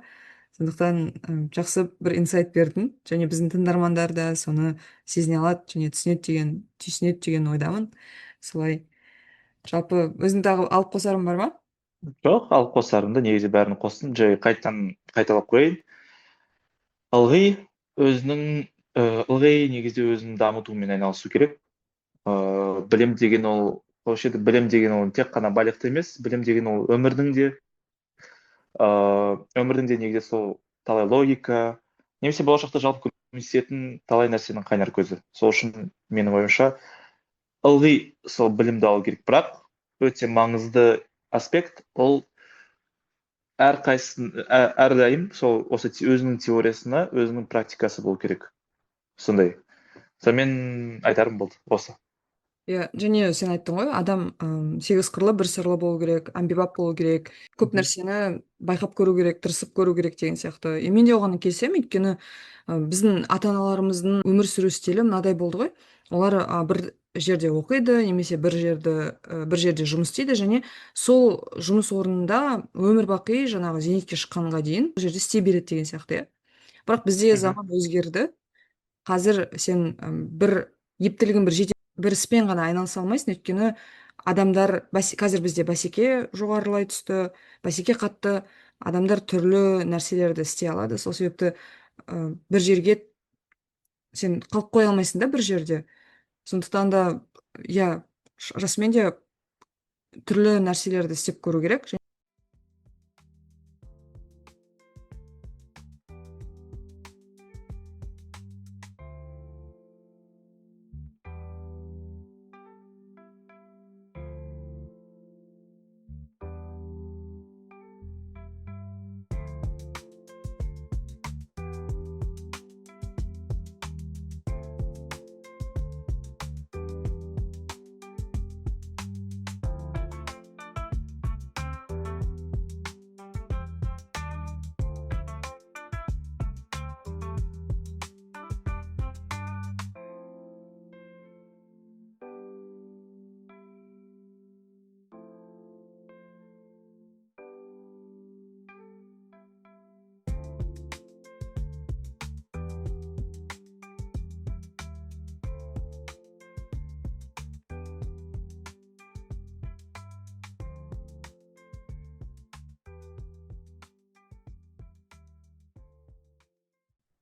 Сондықтан жақсы бір инсайт бердің және біздің тыңдармандар да соны сезіне алады және түсінеді деген, түйсінеді деген ойдамын. Солай. Жалпы өзің тағы алып қосарың бар ма? Жоқ, алып қосарымды негізі бәрін қостым. Жай қайтадан қайталап қояйын. Ылғи өзінің, ылғи негізі өзін дамытумен айналысу керек. Білім деген ол, вообще білім деген ол тек қана байлықты емес, білім деген ол өмірдің де, өмірдің де негізі сол талай логика, немесе болашақта жалпы көмектесетін талай нәрсенің қайнар көзі. Сол үшін менің ойымша ылғи сол білімді алу керек. Бірақ өте маңызды аспект ол әрқайсысын, әрдайым сол осы өзінің теориясына, өзінің практикасы болу керек. Сондай. Сонымен айтарым болды осы. Иә, және сен айттың ғой, адам, сегіз қырлы бір сырлы болу керек, әмбебап болу керек, көп нәрсені байқап көру керек, тырысып көру керек деген сияқты. И мен де оған келісемін, өйткені, біздің ата-аналарымыздың өмір сүру стилі мынадай болды ғой. Олар, бір жерде оқиды, немесе бір жерде жұмыс істейді және сол жұмыс орнында өмір бақи жаңағы зейнетке шыққанға дейін ол жерде істей береді деген сияқты, иә. Бірақ бізде заман өзгерді. Қазір сен, бір ептілігін бір жете бір іспен ғана айналыса алмайсың, өйткені адамдар қазір бізде бәсеке жоғарылай түсті, бәсеке қатты, адамдар түрлі нәрселерді істей алады. Сол себепті, бір жерге сен қалып қоя алмайсың да бір жерде. Сондықтан да, иә, расымен де түрлі нәрселерді істеп көру керек.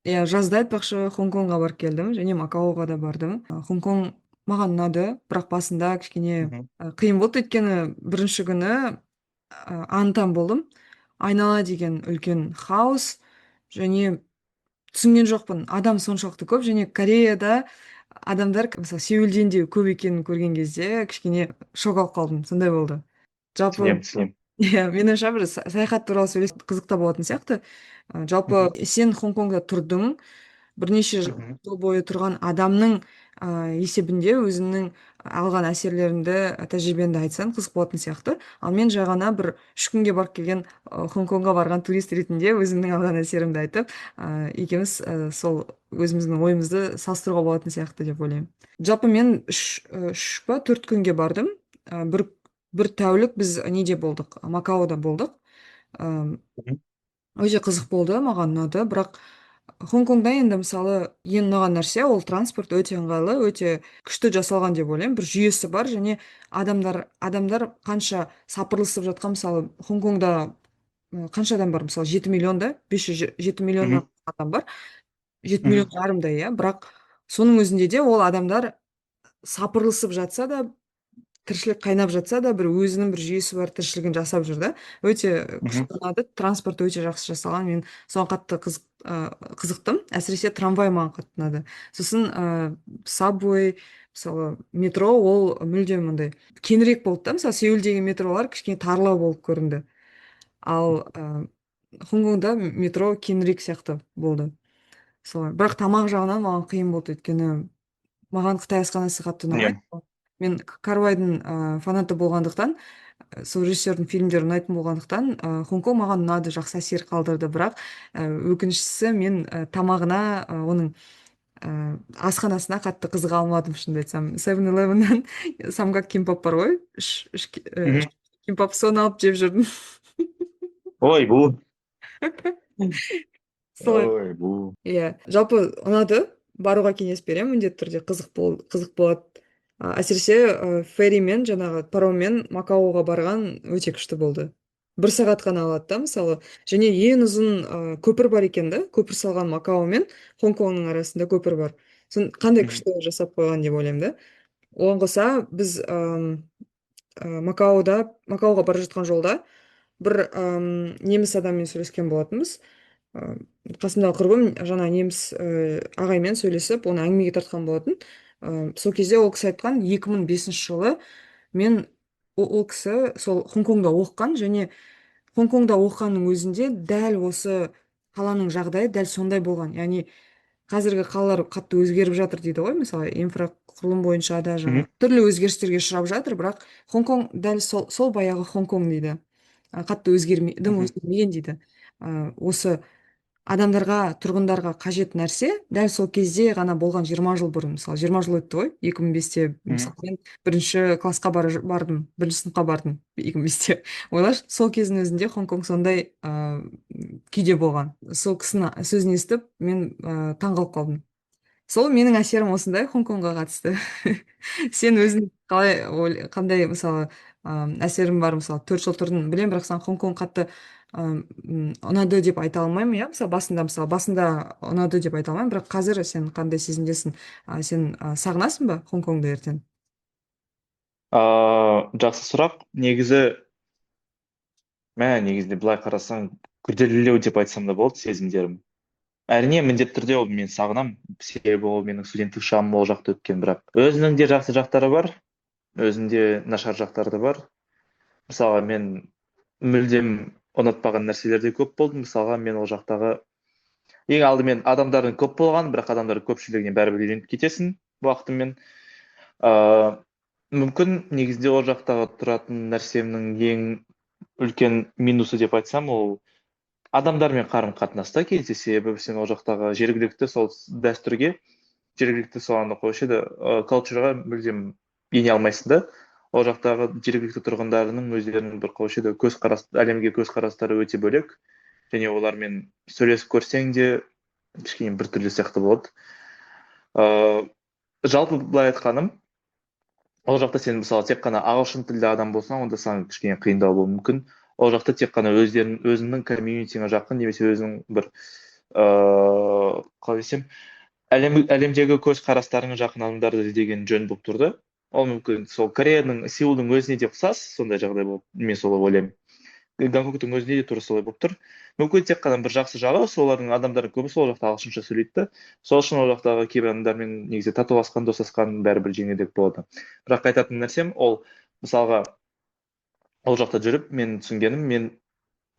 Иә, жазда, айтпақшы, Хонг-Конгға барып келдім және Макаоға да бардым. Хонг-Конг маған ұнады, бірақ басында кішкене қиын болды, өйткені бірінші күні аң-таң болдым. Айнала деген үлкен хаос, және түсінген жоқпын, адам соншалықты көп, және Кореяда адамдар, мысалы, Сеулден де көп екенін көрген кезде кішкене шок алып қалдым, сондай болды жалпы. Түсінемін, түсінемін. Иә, менің ойымша, бір саяхат туралы сөйлесіп қызық та болатын сияқты. Жалпы, сен Хонг-Конгда тұрдың бірнеше жыл бойы, тұрған адамның есебінде өзіңнің алған әсерлеріңді, тәжірибеңді айтсаң, қызық болатын сияқты. Ал мен жай ғана бір 3 күнге барып келген, Хонг-Конгға барған турист ретінде өзімнің алған әсерімді айтып, екеуміз сол өзіміздің ойымызды салыстыруға болатын сияқты деп ойлаймын. Жалпы, мен 3 па 4 күнге бардым. Бір тәулік біз неде болдық, Макаода болдық. Өте қызық болды, маған ұнады. Бірақ Хонг-Конгда енді, мысалы, ең ұнаған нәрсе — ол транспорт өте ыңғайлы, өте күшті жасалған деп ойлаймын. Бір жүйесі бар және адамдар қанша сапырылысып жатқан. Мысалы, Хонг-Конгда қанша адам бар? Мысалы, 7 миллион да, 507 миллионнан адам бар, жеті миллион жарымдай, иә. Бірақ соның өзінде де ол адамдар сапырылысып жатса да, тіршілік қайнап жатса да, бір өзінің бір жүйесі бар тіршілігін жасап жүр да. Өте күшті ұнады, транспорт өте жақсы жасалған, мен соған қатты қызықтым. Әсіресе трамвай маған қатты ұнады. Сосын subway, мысалы, метро, ол мүлдем мындай кеңірек болды да. Мысалы, Сеулдегі метролар кішкене тарлау болып көрінді, ал Хонг-Конгда метро кеңірек сияқты болды, солай. Бірақ тамақ жағынан маған қиын болды, өйткені маған қытай асханасы қатты ұнамайды. Мен Кар-вайдың фанаты болғандықтан, сол режиссердің фильмдері ұнайтын болғандықтан, Хонг-Конг маған ұнады, жақсы әсер қалдырды. Бірақ өкініштісі, мен тамағына, оның асханасына қатты қызыға алмадым, шынымды айтсам. Seven Elevenнан самгак кимпап бар ғой, үш кимпап, соны алып жеп жүрдім. Ойбу. Солай. Ойбу. Иә, жалпы ұнады, баруға кеңес беремін міндетті түрде, қызық болады. Әсіресе ферримен, жаңағы пароммен Макаоға барған өте күшті болды. Бір сағат қана алады да, мысалы. Және ең ұзын көпір бар екен да, көпір салған. Макао мен Хонг-Конгның арасында көпір бар. Соны қандай күшті жасап қойған деп ойлаймын да. Оған қоса біз Макаода, Макаоға бара жатқан жолда бір неміс адаммен сөйлескен болатынбыз. Қасымдағы құрбым жаңа неміс ағаймен сөйлесіп, оны әңгімеге тартқан болатын. Сол кезде ол кісі айтқан, 2005 жылы мен ол кісі сол Хонг-Конгда оқыған және Хонг-Конгда оқығанның өзінде дәл осы қаланың жағдайы дәл сондай болған. Яғни қазіргі қалалар қатты өзгеріп жатыр дейді ғой, мысалы, инфрақұрылым бойынша да жаңағы түрлі өзгерістерге ұшырап жатыр, бірақ Хонг-Конг дәл сол баяғы Хонг-Конг дейді. Қатты өзгерме, дым өзгермеген дейді. Осы адамдарға, тұрғындарға қажет нәрсе дәл сол кезде ғана болған, 20 жыл бұрын. Мысалы, 20 жыл өтті ғой, 2005-те. Мысалы, мен бірінші классқа бардым, бірінші сыныпқа бардым 2005-те. Ойлашы, сол кездің өзінде Хонг-Конг сондай күйде болған. Сол кісінің сөзін естіп, мен таңғалып қалдым. Сол менің әсерім осындай Хонг-Конгға қатысты. Сен өзің қалай, қандай, мысалы, әсерің бар? Мысалы, 4 жыл тұрдың, білемін, бірақ саған Хонг-Конг қатты ұнады деп айта алмаймын, иә. Мысалы, басында ұнады деп айта алмаймын, бірақ қазір сен қандай сезімдесің? Сен сағынасың ба Хонг-Конгды ертең? Жақсы сұрақ. Негізі, негізінде былай қарасаң, күрделілеу деп айтсам да болады сезімдерім. Әрине, міндетті түрде ол мен сағынамын, себебі ол менің студенттік шағым ол жақта өткен. Бірақ өзінің де жақсы жақтары бар, өзінің де нашар жақтары да бар. Мысалға, мен мүлдем ұнатпаған нәрселер де көп болды. Мысалға, мен ол жақтағы ең алдымен адамдардың көп болғаны, бірақ адамдардың көпшілігіне бәрібір үйреніп кетесің уақытымен. Мүмкін, негізінде ол жақтағы тұратын нәрсемнің ең үлкен минусы деп айтсам, ол адамдармен қарым қатынаста кейде. Себебі сен ол жақтағы жергілікті сол дәстүрге, жергілікті сол ана қоюшы еді, culture ға мүлдем ене алмайсың да. Ол жақтағы жергілікті тұрғындарының өздерінің бір қоюшы еді, көзқарас, әлемге көзқарастары өте бөлек және олармен сөйлесіп көрсең де, кішкене біртүрлі сияқты болады. Жалпы былай айтқаным, ол жақта сен, мысалы, тек қана ағылшын тілді адам болсаң, онда саған кішкене қиындау болуы мүмкін. Ол жақта тек қана өздерің, өзіңнің community ңа жақын немесе өзің бір Қалай десем, әлемдегі көзқарастарыңа жақын адамдарды іздеген жөн болып тұрды. Ол мүмкін сол Кореяның, Сеулдің өзіне де ұқсас сондай жағдай болып, мен солай ойлаймын. Гонконгтың өзінде де тура солай болып тұр. Мүмкін тек қана бір жақсы жағы, солардың адамдардың көбі сол жақта ағылшынша сөйлейді да, сол үшін ол жақтағы кейбір адамдармен негізі татуласқан, достасқан бәрібір жеңілдірек болады. Бірақ айтатын нәрсем ол, мысалға, ол жақта жүріп мен түсінгенім, мен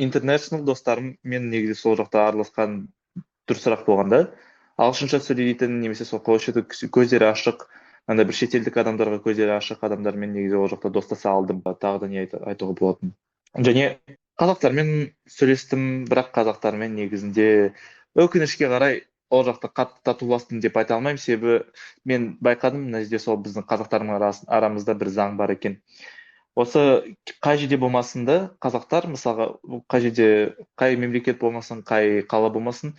international достарым мен негізі сол жақта араласқан дұрысырақ болған да. Ағылшынша сөйлейтін немесе сол көздері ашық, андай бір шетелдік адамдарға көздері ашық адамдармен негізі ол жақта достаса алдым. Тағы да не айтуға болатын? Және қазақтармен сөйлестім, бірақ қазақтармен негізінде, өкінішке қарай, ол жақта қатты татуластым деп айта алмаймын. Себебі мен байқадым, мына жерде сол біздің қазақтардың арамызда бір заң бар екен. Осы қай жерде болмасын да, қазақтар, мысалға, қай жерде, қай мемлекет болмасын, қай қала болмасын,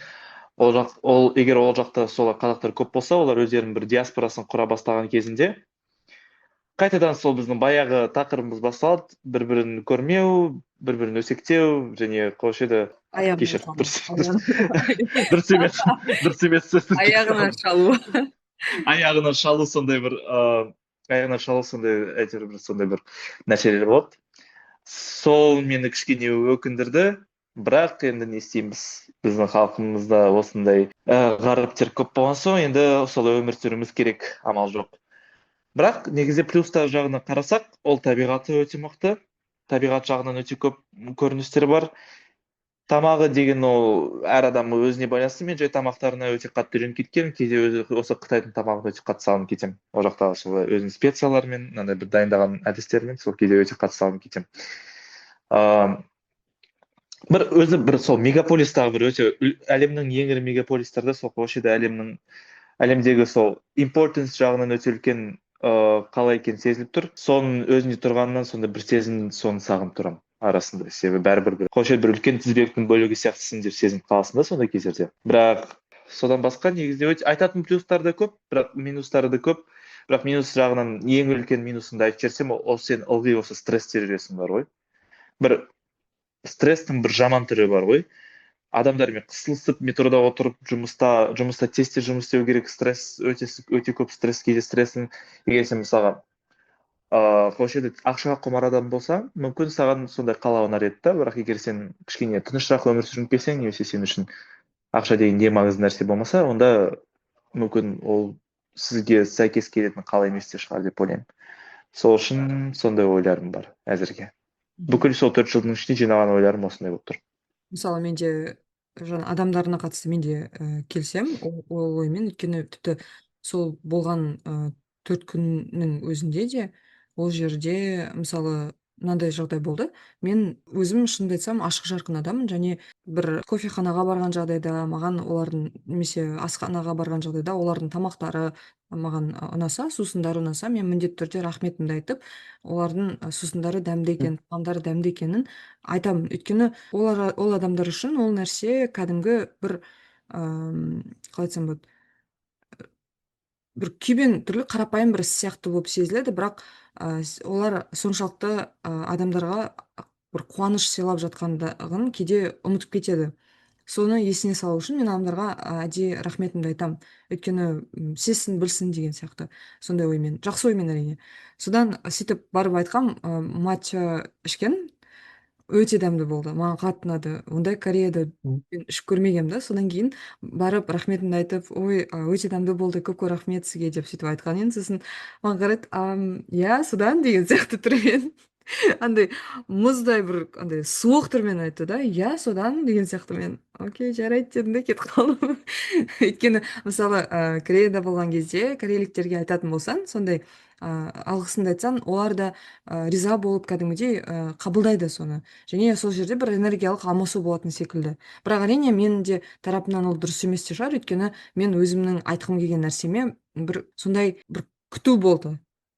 ол жақ, ол егер ол жақта сол қазақтар көп болса, олар өздерінің бір диаспорасын құра бастаған кезінде қайтадан сол біздің баяғы тақырыбымыз басталады: бір бірін көрмеу, бір бірін өсектеу және қойшы еді, кешір, дұрыс емес, дұрыс емес сөз. Аяғынан шалу. Аяғынан шалу, сондай бір аяғынан шалу, сондай әйтеуір бір сондай бір нәрселер болады. Сол мені кішкене өкіндірді. Бірақ енді не істейміз, біздің халқымызда осындай ғаріптер көп болған соң, енді солай өмір сүруіміз керек, амал жоқ. Бірақ негізі плюстар жағына қарасақ, ол табиғаты өте мықты, табиғат жағынан өте көп көріністер бар. Тамағы деген ол әр адам өзіне байланысты. Мен жай тамақтарына өте қатты үйреніп кеткенмін. Кейде өзі осы қытайдың тамағына өте қатты салынып кетемін. Ол жақтағы сол өзінің специяларымен, мынандай бір дайындаған әдістерімен сол кейде өте қатты салынып кетемін. Бір өзі бір сол мегаполистағы бір өте әлемнің ең ірі мегаполистері, сол вообще әлемнің, әлемдегі сол importance жағынан өте үлкен қала екені сезіліп тұр. Соның өзінде тұрғаннан сондай бір сезім, соны сағынып тұрамын арасында. Себебі бәрібір бір вообще бір үлкен тізбектің бөлігі сияқтысың деп сезініп қаласың да сондай кездерде. Бірақ содан басқа негізінде өте айтатын плюстары да көп, бірақ минустары да көп. Бірақ минус жағынан ең үлкен минусын да айтып жіберсем, ол сен ылғи осы стрессте жүресің бар ғой. Бір стресстің бір жаман түрі бар ғой, адамдармен қысылысып, метрода отырып, жұмыста тез тез жұмыс істеу керек, стресс өте өте көп стресс. Кейде стресстің, егер сен, мысалға, осы ақшаға құмар адам болсаң, мүмкін саған сондай қала ұнар еді да. Бірақ егер сен кішкене тынышырақ өмір сүргің келсең немесе сен үшін ақша деген ең маңызды нәрсе болмаса, онда мүмкін ол сізге сәйкес келетін қала емес те шығар деп ойлаймын. Сол үшін сондай ойларым бар әзірге. Бүкіл сол 4 жылдың ішінде жинаған ойларым осындай болып тұр. Мысалы, менде жаңа адамдарына қатысты мен де келісемін ол оймен. Өйткені тіпті сол болған 4 күннің өзінде де ол жерде, мысалы, мынандай жағдай болды. Мен өзім, шынымды айтсам, ашық жарқын адаммын және бір кофеханаға барған жағдайда маған олардың немесе асханаға барған жағдайда олардың тамақтары маған ұнаса, сусындары ұнаса, мен міндетті түрде рахметімді айтып, олардың сусындары дәмді екен, тағамдары дәмді екенін айтамын. Өйткені олар, ол адамдар үшін ол нәрсе кәдімгі бір қалай айтсам болады, бір күйбең түрлі қарапайым бір іс сияқты болып сезіледі. Бірақ олар соншалықты адамдарға бір қуаныш сыйлап жатқандығын кейде ұмытып кетеді. Соны есіне салу үшін мен адамдарға әдейі рахметімді айтамын. Өйткені сезсін, білсін деген сияқты сондай оймен, жақсы оймен, әрине. Содан сөйтіп барып айтқам, матча ішкен өте дәмді болды, маған қатты ұнады. Ондай Кореяда мен ішіп көрмегенмін да. Содан кейін барып рахметімді айтып: «Ой, өте дәмді болды, көп көп рахмет сізге», — деп сөйтіп айтқан едім. Сосын маған қарайды: «Иә, содан?» — деген сияқты түрмен, андай мұздай бір андай суық түрмен айтты да: «Иә, содан?» — деген сияқты. Мен: «Окей, жарайды», — дедім де кетіп қалдым. Өйткені, мысалы, Кореяда болған кезде корейліктерге айтатын болсаң, сондай алғысыңды айтсаң, олар да риза болып, кәдімгідей қабылдайды соны және сол жерде бір энергиялық алмасу болатын секілді. Бірақ, әрине, менің де тарапымнан ол дұрыс емес те шығар. Өйткені мен өзімнің айтқым келген нәрсеме бір сондай бір күту болды.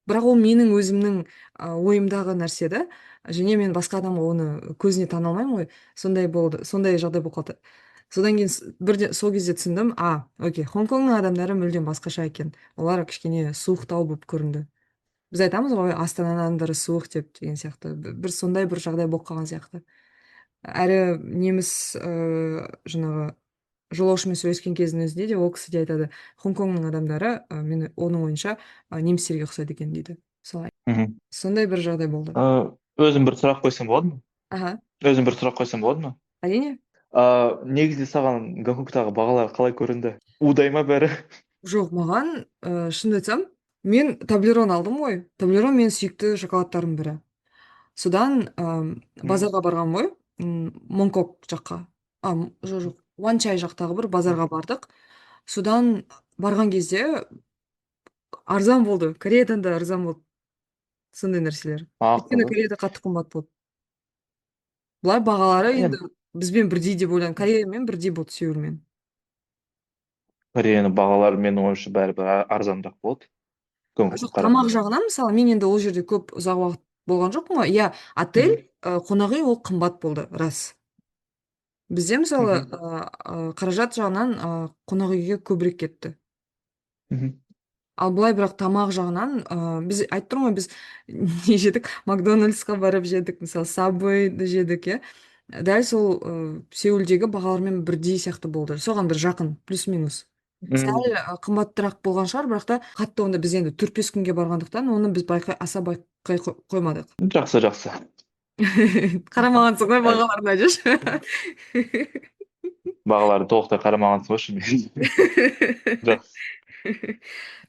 Бірақ ол менің өзімнің ойымдағы нәрсе да және мен басқа адамға оны көзіне тана алмаймын ғой. Сондай болды, сондай жағдай болып қалды. Содан кейін бірде сол кезде түсіндім: а, окей, Хонконгның адамдары мүлдем басқаша екен, олар кішкене суықтау болып көрінді. Біз айтамыз ғой, Астананың адамдары суық деп деген сияқты, бір сондай бір жағдай болып қалған сияқты. Әрі неміс жаңағы Жолаушымен сөйлескен кездің өзінде де ол кісі де айтады: Хонг-Конгның адамдары, мен оның ойынша, немістерге ұқсайды екен дейді. Солай. Сондай бір жағдай болды. Өзім бір сұрақ қойсам болады ма? Аха. Өзім бір сұрақ қойсам болады ма? Әрине. Негізінде саған Гонконгтағы бағалар қалай көрінді? Удай ма бәрі? Жоқ, маған, шынымды айтсам, мен Таблерон алдым ғой. Таблерон менің сүйікті шоколадтарымның бірі. Содан базарға барғанмын ғой, Монкок жаққа. А, жоқ, жоқ, Уан Чай жақтағы бір базарға бардық. Содан барған кезде арзан болды. Кореядан да арзан болды. Сондай нәрселер. Өйткені Ақылы. Кореяда қатты қымбат болды. Былай бағалары енді бізбен бірдей деп ойлаймын. Кореямен бірдей болды, Сеулмен. Кореяның бағалары, менің ойымша, бәрібір арзанырақ болады Гонконгқа Жоқ, тамақ қарағанда. жағынан, мысалы, мен енді ол жерде көп ұзақ уақыт болған жоқпын ғой. Иә, отель, қонақ үй, ол қымбат болды, рас. Бізде, мысалы, қаражат жағынан қонақ үйге көбірек кетті. Ал былай, бірақ тамақ жағынан, біз айтып тұрмын ғой, біз не жедік? Макдональдсқа барып жедік, мысалы, Сабвейді жедік, иә. Дәл сол Сеулдегі бағалармен бірдей сияқты болды. Соған бір жақын, плюс-минус. Сәл қымбаттырақ болған шығар, бірақ та қатты онда біз енді 4-5 күнге барғандықтан, оны біз аса байқай қоймадық. Жақсы, жақсы. Қарамағансың ғой бағаларына, жүрші. Бағаларды толықтай қарамағансың ғой шынымен. Жақсы.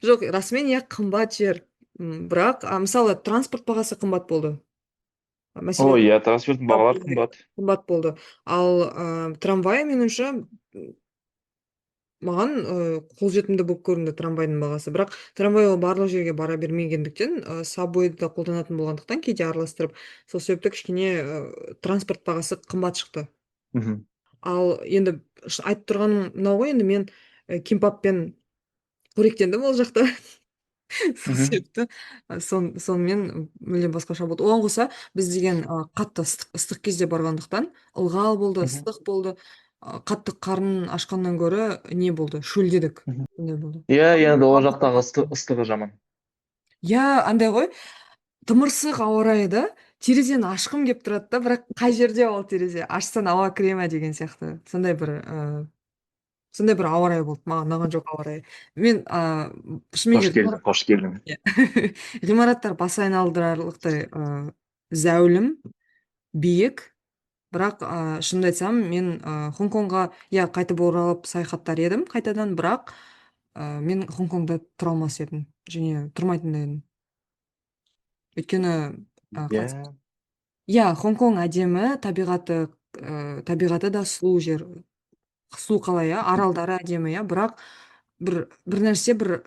Жоқ, расымен, иә, қымбат жер. Бірақ, мысалы, транспорт бағасы қымбат болды. Мәселен, Ой, иә, транспорттың бағалары қымбат. Қымбат болды. Ал трамвай, меніңше, маған қолжетімді болып көрінді трамвайдың бағасы. Бірақ трамвай ол барлық жерге бара бермегендіктен, сабвейді да қолданатын болғандықтан, кейде араластырып, сол себепті кішкене транспорт бағасы қымбат шықты. Ал енді айтып тұрғаным мынау ғой: енді мен кимпаппен қоректендім ол жақта. Сол себепті сонымен мүлдем басқаша болды. Оған қоса біз деген қатты ыстық кезде барғандықтан, ылғал болды, ыстық болды. Қатты қарын ашқаннан гөрі не болды, шөлдедік. Сондай болды. Иә, енді ол жақтағы ыстығы жаман. Иә, андай ғой, тымырсық ауа райы да, терезені ашқым келіп тұрады да, бірақ қай жерде ол терезе? Ашсаң, ауа кіре ме деген сияқты. Сондай бір ауа райы болды. Маған ұнаған жоқ ауа райы. Мен шынымен Қош де келдің, қош келдің. Иә. Ғимараттар бас айналдырарлықтай зәулім, биік, бірақ шынымды айтсам, мен Хонг-Конгға, иә, қайтып оралып саяхаттар едім қайтадан, бірақ мен Хонг-Конгда тұра алмас едім және тұрмайтын да едім. Өйткені қалай айтсам, иә, Хонг-Конг әдемі, табиғаты да сұлу жер, сұлу қала, иә, аралдары әдемі, иә, бірақ бір нәрсе бір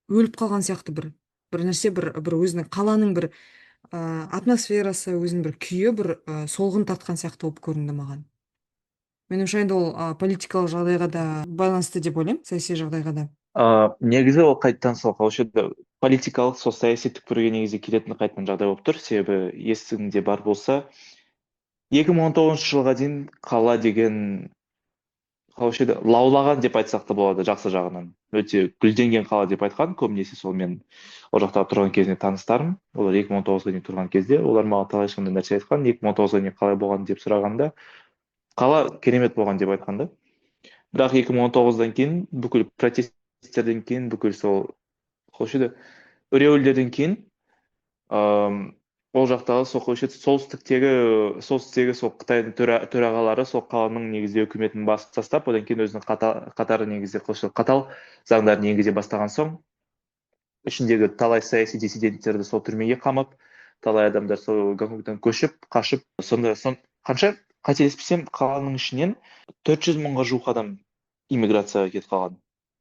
өліп қалған сияқты, бір нәрсе бір өзінің қаланың бір атмосферасы, өзінің бір күйі бір солғын тартқан сияқты болып көрінді маған. Меніңше, енді ол политикалық жағдайға да байланысты деп ойлаймын, саяси жағдайға да. Негізі ол қайтадан сол қалушы еді, политикалық, сол саяси түкпірге негізі келетін қайтадан жағдай болып тұр. Себебі есіңде бар болса, 2019 жылға дейін қала деген қалушы еді, лаулаған деп айтсақ та болады жақсы жағынан. Өте гүлденген қала деп айтқан көбінесе сол мен ол жақта тұрған кезінде таныстарым, олар 2019-ға дейін тұрған кезде, олар маған талай сондай нәрсе айтқан. 2019-ға дейін қалай болған деп сұрағанда, қала керемет болған деп айтқан да. Бірақ 2019-дан кейін, бүкіл протесттерден кейін, бүкіл сол қалушы еді, үрейлерден кейін, ол жақтағы сол қалушы еді, солтүстіктегі сол Қытайдың төрағалары сол қаланың негізгі үкіметін басып тастап, одан кейін өзінің қатары негізі қалушы еді, қатал заңдарын енгізе бастаған соң, ішіндегі талай саяси диссиденттерді сол түрмеге қамап, талай адамдар сол Гонконгтан көшіп, қашып, сонда қанша, қателеспесем, қаланың ішінен 400 мыңға жуық адам иммиграцияға кетіп қалған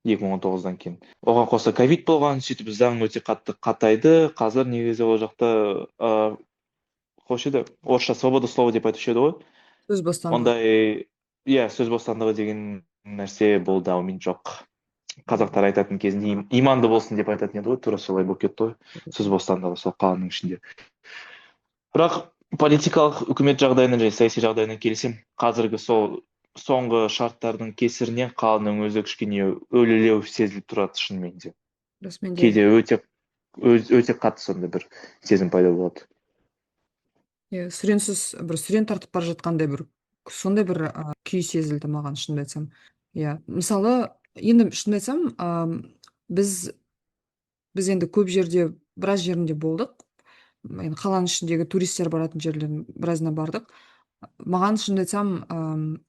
2019-дан кейін. Оған қоса ковид болған, сөйтіп заң өте қатты қатайды. Қазір негізі ол жақта, қош еді, орысша свобода слова деп айтушы еді ғой. Сөз бостандығы. Ондай, иә, сөз бостандығы деген нәрсе болды әумин жоқ. Қазақтар айтатын кезінде иманды болсын деп айтатын еді ғой, тура солай болып кетті ғой сөз бостандығы сол қаланың ішінде. Бірақ политикалық үкімет жағдайына және саяси жағдайына келісемін. Қазіргі сол соңғы шарттардың кесірінен қаланың өзі кішкене өлілеу сезіліп тұрады шынымен де. Расымен де. Кейде өте қатты сондай бір сезім пайда болады. Иә, сүренсіз бір сүрен тартып бара жатқандай бір сондай бір күй сезілді маған, шынымды айтсам. Иә, мысалы, енді шынымды айтсам, біз енді көп жерде, біраз жерінде болдық. Енді қаланың ішіндегі туристер баратын жерлердің біразына бардық. Маған, шынымды айтсам,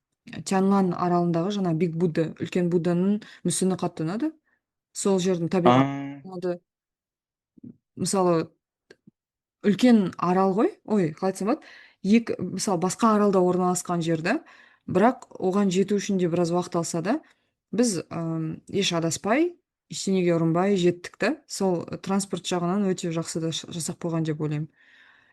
Тяньлан аралындағы жаңа Биг Будда, үлкен Будданың мүсіні қатты ұнады. Сол жердің табиғаты ұнады. Мысалы, үлкен арал ғой, ой, қалай айтсам болады, екі, мысалы, басқа аралда орналасқан жерді, бірақ оған жету үшін де біраз уақыт алса да, біз еш адаспай, ештеңеге ұрынбай жеттік та. Сол транспорт жағынан өте жақсы да жасап қойған деп ойлаймын.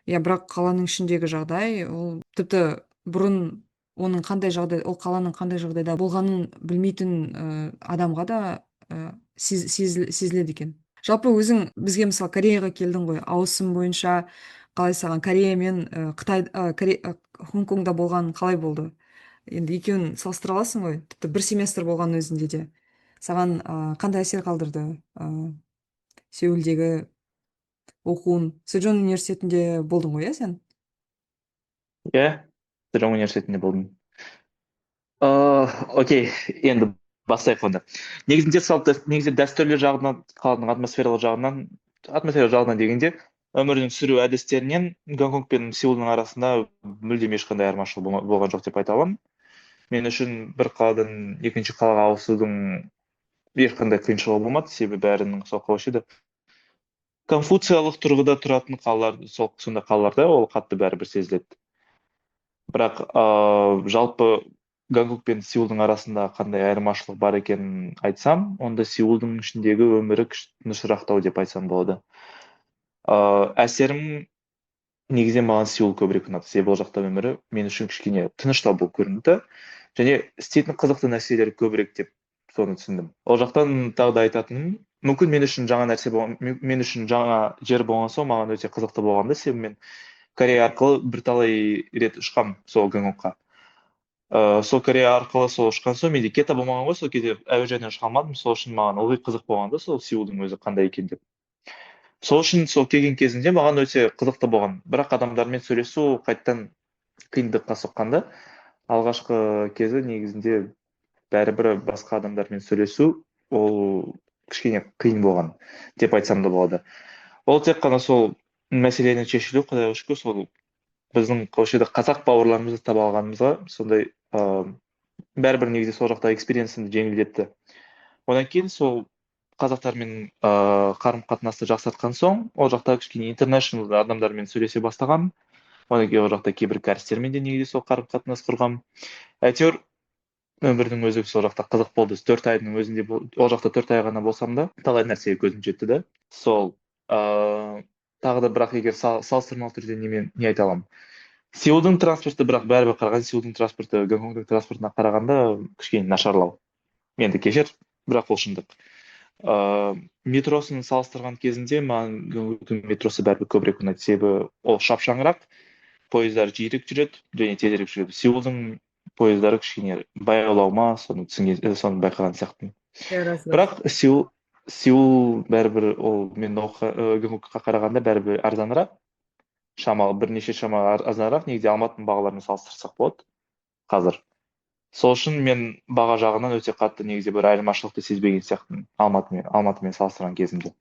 Иә, бірақ қаланың ішіндегі жағдай, ол тіпті бұрын оның қандай жағдай, ол қаланың қандай жағдайда болғанын білмейтін адамға да сезіледі екен. Жалпы өзің бізге, мысалы, Кореяға келдің ғой, ауысым бойынша қалай саған Корея мен Қытай, Хонг-Конгда болған қалай болды? Енді екеуін салыстыра аласың ғой, тіпті бір семестр болған өзінде де. Саған қандай әсер қалдырды Сеулдегі оқуын? Сежон университетінде болдың ғой, иә, сен? Иә, Сежон университетінде болдым. Окей, енді бастайық онда. Негізінде салт, негізінде дәстүрлі жағынан, қаланың атмосфералық жағынан, атмосфера жағынан дегенде, өмірдің сүру әдістерінен Гонконг пен Сеулдің арасында мүлдем ешқандай айырмашылық болған жоқ деп айта аламын. Мен үшін бір қаладан екінші қалаға ауысудың ешқандай қиыншылығы болмады, себебі бәрінің сол қалушы еді. Конфуциялық тұрғыда тұратын қалалар, сол сондай қалаларда ол қатты бәрібір сезіледі. Бірақ жалпы Гонконг пен Сеулдің арасында қандай айырмашылық бар екенін айтсам, онда Сеулдің ішіндегі өмірі тынышырақтау деп айтсам болады. Әсерім негізінен маған Сеул көбірек ұнады, себебі ол жақта өмірі мен үшін кішкене тыныштау болып көрінді және істейтін қызықты нәрселер көбірек деп соны түсіндім. Ол жақтан тағы да айтатыным, мүмкін мен үшін жаңа нәрсе болған, мен үшін жаңа жер болған соң маған өте қызықты болған да, себебі мен Корея арқылы бірталай рет ұшқанмын сол Гонконгқа. Сол Корея арқылы сол ұшқан соң менде KETA болмаған ғой, сол кезде әуежайдан ұша алмадым, сол үшін маған ылғи қызық болған да сол Сеулдің өзі қандай екен деп. Сол үшін сол келген кезімде маған өте қызықты болған. Бірақ адамдармен сөйлесу қайтадан қиындыққа соққан да. Алғашқы кезі негізінде бәрібір басқа адамдармен сөйлесу ол кішкене қиын болған деп айтсам да болады. Ол тек қана сол мәселені шешілу, құдайға шүкір, сол біздің осы жерде қазақ бауырларымызды таба алғанымызға сондай, бәрібір негізі сол жақта experience імді жеңілдетті. Одан кейін сол қазақтармен қарым қатынасты жақсартқан соң, ол жақта кішкене international адамдармен сөйлесе бастағанмын. Одан кейін ол жақта кейбір кәрістермен де негізі сол қарым қатынас құрғанмын. Әйтеуір өмірдің өзі сол жақта қызық болды. 4 айдың өзінде, ол жақта 4 ай ғана болсам да, талай нәрсеге көзім жетті да. Сол тағы да, бірақ егер салыстырмалы түрде немен не айта аламын, Сеулдің транспорты, бірақ бәрібір қараған Сеулдің транспорты Гонконгтың транспортына қарағанда кішкене нашарлау. Енді кешір, бірақ ол шындық. Метросын салыстырған кезінде маған Гонконгтың метросы бәрібір көбірек ұнайды, себебі ол шапшаңырақ, пойыздар жиірек жүреді және тезірек жүреді. Сеулдің пойыздары кішкене баяулау ма, соны түсінген, соны байқаған сияқтымын. Иә, рас. Бірақ Сеул бәрібір ол мен Гонконгқа қарағанда бәрібір арзанырақ, шамалы, бірнеше шама арзанырақ, негізі Алматының бағаларымен салыстырсақ болады қазір. Сол үшін мен баға жағынан өте қатты негізі бір айырмашылықты сезбеген сияқтымын Алматымен салыстырған кезімде.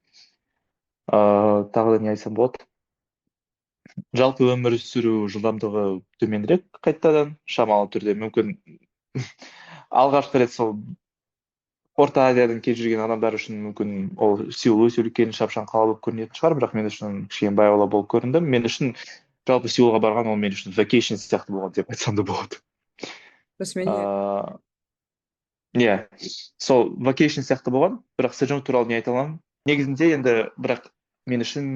Тағы да не айтсам болады? Жалпы өмір сүру жылдамдығы төменірек қайтадан шамалы түрде. Мүмкін алғашқы рет сол Орта Азиядан келіп жүрген адамдар үшін мүмкін ол Сеул өте үлкен шапшаң қала болып көрінетін шығар, бірақ мен үшін кішкене баяулау болып көрінді. Мен үшін жалпы Сеулға барған ол мен үшін vacation сияқты болған деп айтсам да болады. Расымен. Иә, сол vacation сияқты болған. Бірақ Сежон туралы не айта аламын негізінде енді, бірақ мен үшін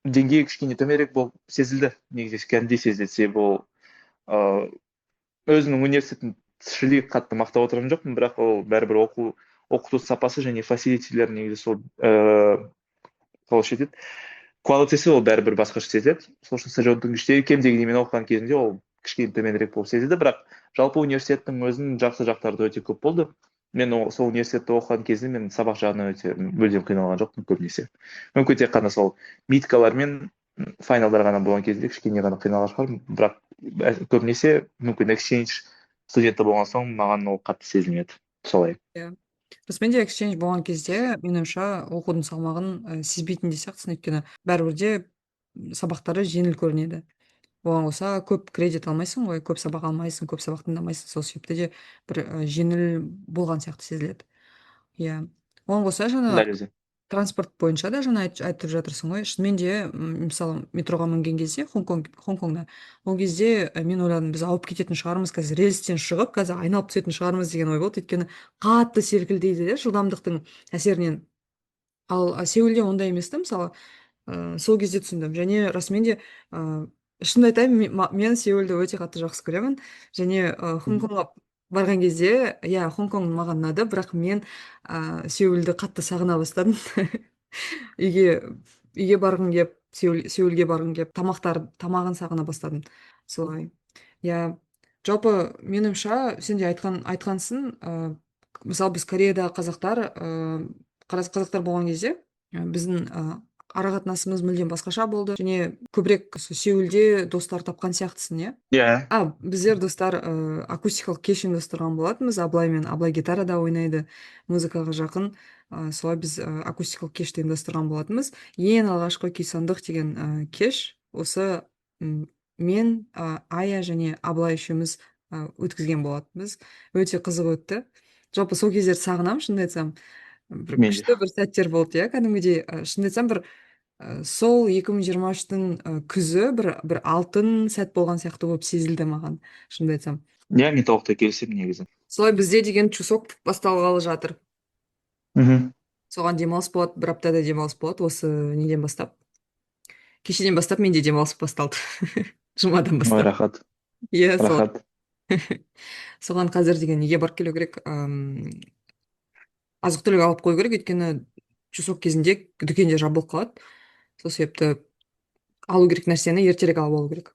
деңгейі кішкене төменірек болып сезілді, негізі кәдімгідей сезілді, себебі ол өзінің университетін шли қатты мақтап отырған жоқпын, бірақ ол бәрібір оқыту сапасы және facility лер негізі сол қалайша айтады, quality сі ол бәрібір басқаша сезіледі. Сол үшін Сежондың іштегі кем дегенде мен оқыған кезімде ол кішкене төменірек болып сезілді. Бірақ жалпы университеттің өзінің жақсы жақтары да өте көп болды. Мен сол университетте оқыған кезде мен сабақ жағынан өте мүлдем қиналған жоқпын көбінесе. Мүмкін тек қана сол мидка лар мен final дар ғана болған кезде кішкене ғана қиналған шығармын, бірақ көбінесе мүмкін exchange Студенті болған соң, маған ол қатты сезілмеді солай. Иә, расымен де, exchange болған кезде, менің ойымша, оқудың салмағын сезбейтін де сияқтысың, өйткені бәрібір де сабақтары жеңіл көрінеді. Оған қоса көп кредит алмайсың ғой, көп сабақ алмайсың, көп сабақ тыңдамайсың, сол себепті де бір жеңіл болған сияқты сезіледі, иә. Оған қоса жаңа Дәл өзі. транспорт бойынша да жаңа айтып жатырсың ғой. Шынымен де, мысалы, метроға мінген кезде Хонг Конгда, ол кезде мен ойладым, біз ауып кететін шығармыз қазір, рельстен шығып, қазір айналып түсетін шығармыз деген ой болды, өйткені қатты селкілдейді де жылдамдықтың әсерінен. Ал Сеулде ондай емес та, мысалы. Сол кезде түсіндім. Және расымен де, шынымды айтайын, мен Сеулді өте қатты жақсы көремін. Және Хонг Конгға барған кезде, иә, Хонг Конг маған ұнады, бірақ мен Сеулді қатты сағына бастадым. Үйге барғым келіп, Сеулге барғым келіп, тамағын сағына бастадым, солай, иә. Жалпы, менің ойымша, сен де айтқансың, мысалы, біз Кореядағы қазақтар, қазақтар болған кезде, біздің ара қатынасымыз мүлдем басқаша болды және көбірек Сеулде достар тапқан сияқтысың, иә? Иә. Біздер, достар, акустикалық кеш ұйымдастырған болатынбыз Абылаймен. Абылай гитарада ойнайды, музыкаға жақын. Солай біз акустикалық кешті ұйымдастырған болатынбыз. Ең алғашқы «Күйсандық» деген кеш осы мен, Ая және Абылай үшеуміз өткізген болатынбыз. Өте қызық өтті. Жалпы, сол кездерді сағынамын, шынымды айтсам. Бір Мен де. күшті бір сәттер болды, иә, кәдімгідей. Шынымды айтсам, бір сол 2023-тің күзі бір алтын сәт болған сияқты болып сезілді маған, шынымды айтсам. Иә, мен толықтай келісемін негізі. Солай, бізде деген Чусок басталғалы жатыр. Соған демалыс болады, бір аптада демалыс болады осы неден бастап, кешеден бастап менде демалыс басталды, жұмадан Ой, бастап. Рахат. Иә, сол. Рахат. Соған қазір деген неге барып келу керек, азық түлік алып қою керек, өйткені Чусок кезінде дүкендер жабылып қалады. Сол себепті алу керек нәрсені ертерек алып алу керек.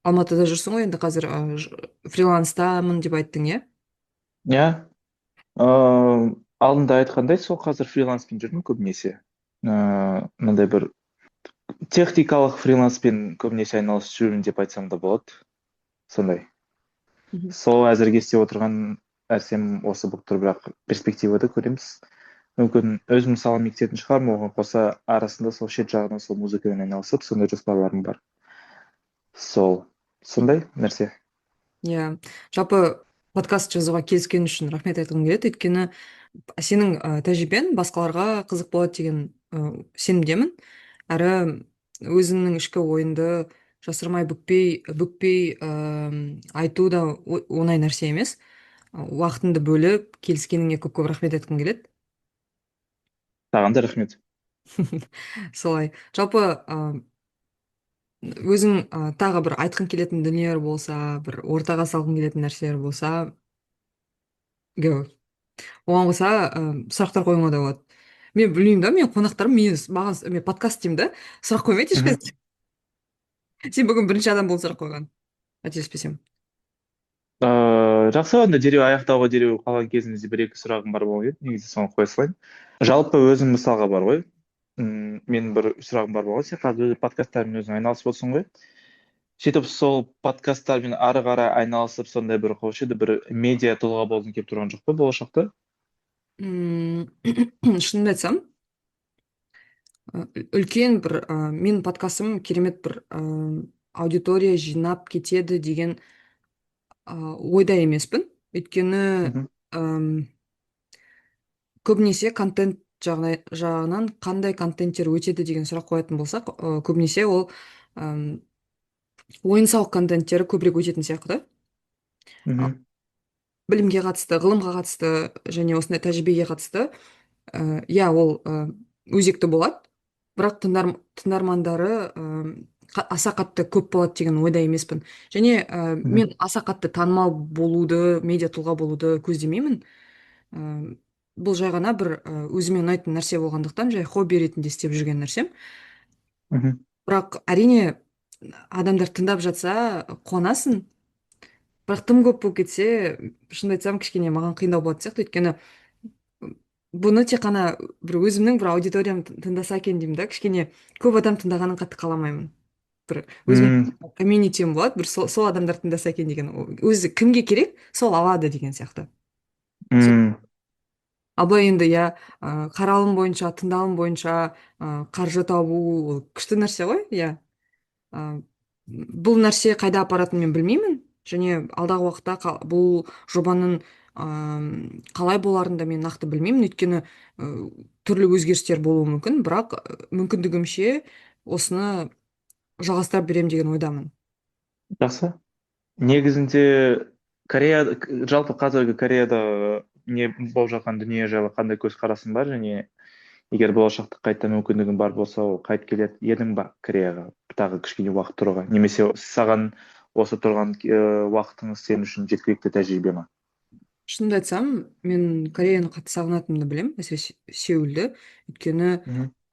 Алматыда жүрсің ғой енді қазір, фриланстамын деп айттың, иә? Иә, алдында айтқандай, сол қазір фриланспен жүрмін көбінесе. Мынандай бір техникалық фриланспен көбінесе айналысып жүрмін деп айтсам да болады, сондай. Сол әзірге істеп отырған нәрсем осы болып тұр, бірақ перспективада көреміз, мүмкін, өзім салам мектебін шығармын. Оған қоса арасында сол шет жағынан сол музыкамен айналысып, сондай жоспарларым бар, сол сондай нәрсе. Иә, жалпы, подкаст жазуға келіскен үшін рахмет айтқым келеді, өйткені сенің тәжірибең басқаларға қызық болады деген сенімдемін. Әрі өзіңнің ішкі ойыңды жасырмай, бүкпей айту да оңай нәрсе емес. Уақытыңды бөліп келіскеніңе көп көп рахмет айтқым келеді. Саған да рахмет. Солай, жалпы, өзің тағы бір айтқың келетін дүниелер болса, бір ортаға салғың келетін нәрселер болса, go. Оған қоса сұрақтар қоюыңа да болады. Мен білмеймін да, мен қонақтарым мен маған, мен подкаст деймін да, сұрақ қоймайды ешқайсысы. Сен бүгін бірінші адам болып сұрақ қойған, қателеспесем. Жақсы, онда дереу аяқтауға дереу қалған кезімізде бір екі сұрағым бар болып еді негізі, соны қоя салайын. Жалпы, өзің, мысалға, бар ғой, менің бір сұрағым бар болған. Сен қазір өзі подкасттармен өзің айналысып отырсың ғой. Сөйтіп, сол подкасттармен ары қарай айналысып, сондай бір қаушы еді, бір медиа тұлға болғың келіп тұрған жоқ па болашақта? Шынымды айтсам, үлкен бір менің подкастым керемет бір аудитория жинап кетеді деген ойда емеспін, өйткені көбінесе контент жағынан қандай контенттер өтеді деген сұрақ қоятын болсақ, көбінесе ол ойын сауық контенттері көбірек өтетін сияқты. Білімге қатысты, ғылымға қатысты және осындай тәжірибеге қатысты, иә, ол өзекті болады, бірақ тыңдармандары аса қатты көп болады деген ойда емеспін. Және мен аса қатты танымал болуды, медиа тұлға болуды көздемеймін. Бұл жай ғана бір өзіме ұнайтын нәрсе болғандықтан, жай хобби ретінде істеп жүрген нәрсем. Бірақ, әрине, адамдар тыңдап жатса, қуанасың, бірақ тым көп болып кетсе, шынымды айтсам, кішкене маған қиындау болатын сияқты, өйткені бұны тек қана бір өзімнің бір аудиториям тыңдаса екен деймін да, кішкене көп адам тыңдағанын қатты қаламаймын. Бір өзімнің М, комьюнитим болады, бір сол адамдар тыңдаса екен деген. Өзі кімге керек, сол алады деген сияқты. м. Ал былай енді, иә, қаралым бойынша, тыңдалым бойынша қаржы табу ол күшті нәрсе ғой, иә. Ә, бұл нәрсе қайда апаратынын мен білмеймін және алдағы уақытта бұл жобаның қалай боларын да мен нақты білмеймін, өйткені түрлі өзгерістер болуы мүмкін, бірақ мүмкіндігімше осыны жалғастыра беремін деген ойдамын. Жақсы. Негізінде Корея, жалпы қазіргі Кореяда не болып жатқан дүние жайлы қандай көзқарасың бар және егер болашақта қайта мүмкіндігің бар болса, ол қайтып келер едің ба Кореяға тағы кішкене уақыт тұруға, немесе саған осы тұрған уақытыңыз сен үшін жеткілікті тәжірибе ма? Шынымды айтсам, мен Кореяны қатты сағынатынымды білемін, әсіресе Сеулді, өйткені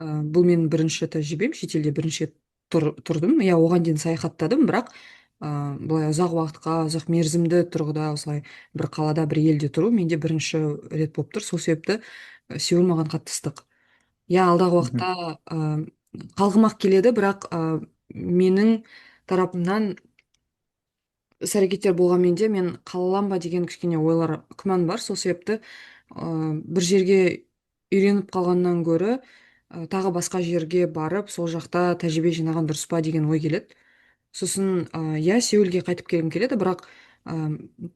бұл менің бірінші тәжірибем, шетелде бірінші рет тұрдым. Иә, оған дейін саяхаттадым, бірақ былай ұзақ уақытқа, ұзақ мерзімді тұрғыда осылай бір қалада, бір елде тұру менде бірінші рет болып тұр. Сол себепті Сеул маған қатты ыстық. Иә, алдағы уақытта қалғым ақ келеді, бірақ менің тарапымнан іс әрекеттер болғанмен де мен қалалам ба деген кішкене ойлар, күмән бар. Сол себепті бір жерге үйреніп қалғаннан гөрі тағы басқа жерге барып, сол жақта тәжірибе жинаған дұрыс па деген ой келеді. Сосын иә, Сеулге қайтып келгім келеді, бірақ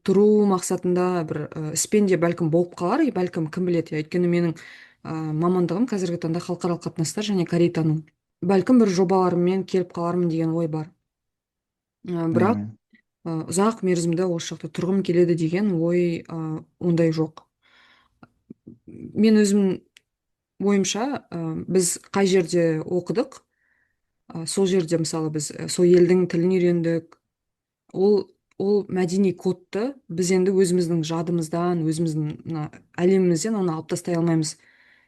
тұру мақсатында бір іспен де бәлкім болып қалар, бәлкім, кім біледі, иә, өйткені менің мамандығым қазіргі таңда халықаралық қатынастар және корейтану. Бәлкім, бір жобаларыммен келіп қалармын деген ой бар. Бірақ ұзақ мерзімді осы жақта тұрғым келеді деген ой ондай жоқ. Мен өзім ойымша, біз қай жерде оқыдық, сол жерде, мысалы, біз сол елдің тілін үйрендік. Ол мәдени кодты біз енді өзіміздің жадымыздан, өзіміздің мына әлемімізден оны алып тастай алмаймыз.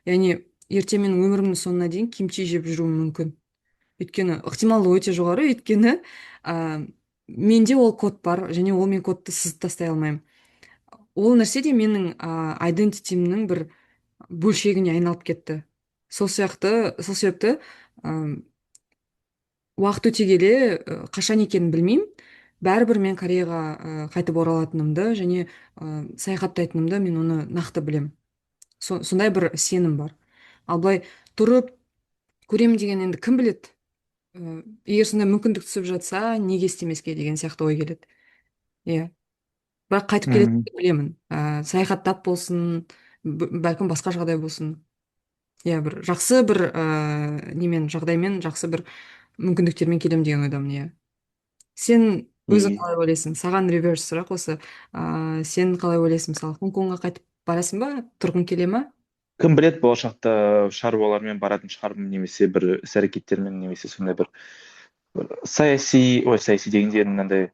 Яғни ертең мен өмірімнің соңына дейін кимчи жеп жүруім мүмкін, өйткені ықтималдығы өте жоғары, өйткені менде ол код бар және ол мен кодты сызып тастай алмаймын. Ол нәрсе де менің айдентитимнің бір бөлшегіне айналып кетті. Сол сияқты, сол себепті уақыт өте келе, қашан екенін білмеймін, бәрібір мен Кореяға қайтып оралатынымды және саяхаттайтынымды мен оны нақты білемін. Сондай бір сенім бар. Ал былай тұрып көремін деген енді кім біледі, егер сондай мүмкіндік түсіп жатса, неге істемеске деген сияқты ой келеді, иә. Бірақ қайтып келетінімді білемін, саяхаттап болсын, бәлкім, басқа жағдай болсын, иә, бір жақсы бір немен, жағдаймен, жақсы бір мүмкіндіктермен келемін деген ойдамын, иә. Сен өзің қалай ойлайсың? Саған реверс сұрақ осы. Сен қалай ойлайсың, мысалы, Хонконгға қайтып барасың ба, тұрғың келе ма? Кім біледі, болашақта шаруалармен баратын шығармын немесе бір іс әрекеттермен, немесе сондай бір саяси, ой, саяси дегенде мынандай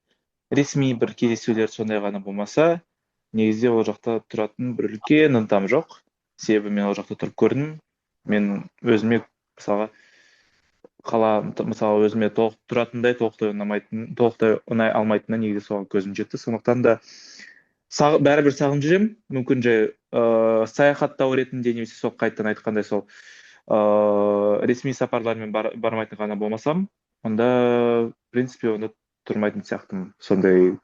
ресми бір кездесулер, сондай ғана болмаса, негізінде ол жақта тұратын бір үлкен ынтам жоқ. Себебі мен ол жақта тұрып көрдім. Мен өзіме, мысалға, қала, мысалы, өзіме толық тұратындай, толықтай ұнамайтын, толықтай ұнай алмайтынына негізі соған көзім жетті. Сондықтан да бәрібір сағынып жүремін. Мүмкін, жай саяхаттау ретінде немесе сол қайтадан айтқандай сол ресми сапарлармен бармайтын ғана болмасам, онда, в принципе, онда тұрмайтын сияқтымын. Сондай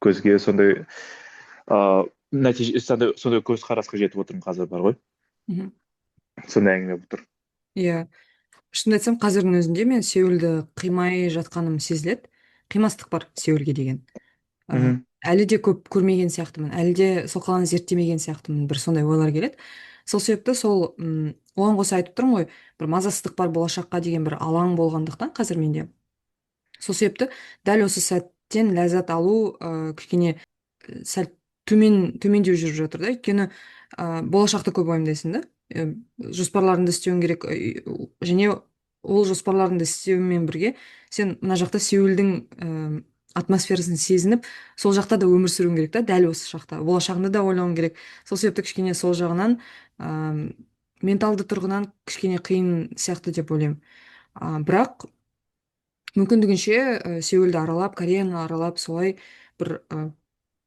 көзге, сондай нәтиже, сондай көзқарасқа жетіп отырмын қазір бар ғой. Сондай әңгіме болып тұр. Иә, шынымды айтсам, қазірдің өзінде мен Сеулді қимай жатқаным сезіледі. Қимастық бар Сеулге деген. Әлі де көп көрмеген сияқтымын, әлі де сол қаланы зерттемеген сияқтымын, бір сондай ойлар келеді. Сол себепті сол оған қоса айтып тұрмын ғой, бір мазасыздық бар, болашаққа деген бір алаң болғандықтан қазір менде, сол себепті дәл осы сәттен ләззат алу кішкене сәл төмендеу жүріп жатыр да, өйткені болашақты көп уайымдайсың да, жоспарларыңды істеуің керек, және ол жоспарларыңды істеумен бірге сен мына жақта Сеулдің атмосферасын сезініп, сол жақта да өмір сүруің керек та, дәл осы шақта болашағыңды да ойлауың керек. Сол себепті кішкене сол жағынан, менталды тұрғыдан кішкене қиын сияқты деп ойлаймын. Бірақ мүмкіндігінше Сеулді аралап, Кореяны аралап, солай бір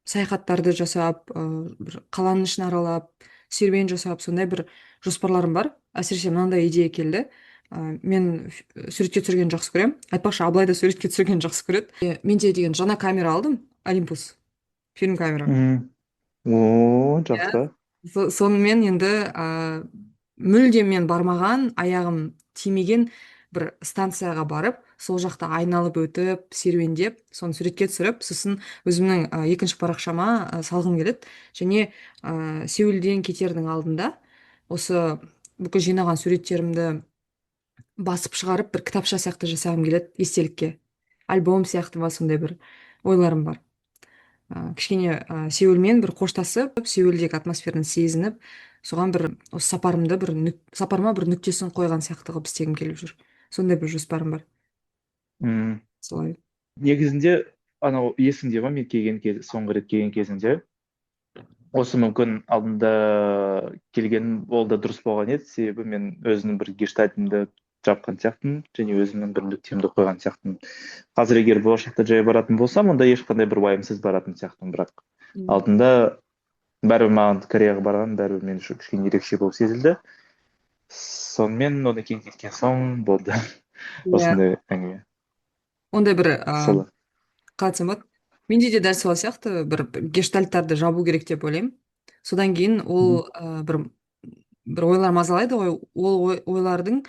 саяхаттарды жасап, бір қаланың ішін аралап, серуен жасап, сондай бір жоспарларым бар. Әсіресе мынандай идея келді. Мен суретке түсіргенді жақсы көремін. Айтпақшы, Абылай да суретке түсіргенді жақсы көреді. Менде деген жаңа камера алдым, Олимпус фильм камера. О, жақсы. Сонымен енді мүлдем мен бармаған, аяғым тимеген бір станцияға барып, сол жақта айналып өтіп, серуендеп, соны суретке түсіріп, сосын өзімнің екінші парақшама салғым келеді. Және Сеулден кетердің алдында осы бүкіл жинаған суреттерімді басып шығарып, бір кітапша сияқты жасағым келеді естелікке. Альбом сияқты ма, сондай бір ойларым бар. Кішкене Сеулмен бір қоштасып, Сеулдегі атмосфераны сезініп, соған бір осы сапарымды бір сапарыма бір нүктесін қойған сияқты қылып істегім келіп жүр. Сондай бір жоспарым бар. Солай. Негізінде анау есіңде ма, мен келген кез, соңғы рет келген кезінде осы мүмкін алдында келген ол да дұрыс болған еді, себебі мен өзімнің бір гештальтымды жапқан сияқтымын және өзімнің бір нүктемді қойған сияқтымын. Қазір егер болашақта жай баратын болсам, онда ешқандай бір уайымсыз баратын сияқтымын, бірақ алдында бәрібір маған Кореяға барған бәрібір мен үшін кішкене ерекше болып сезілді. Сонымен одан кейін кеткен соң болды. Осындай әңгіме. Ондай бір, Солай. қалай айтсам болады? Менде де дәл сол сияқты бір гештальттарды жабу керек деп ойлаймын. Содан кейін ол, бір ойлар мазалайды ғой, ол ойлардың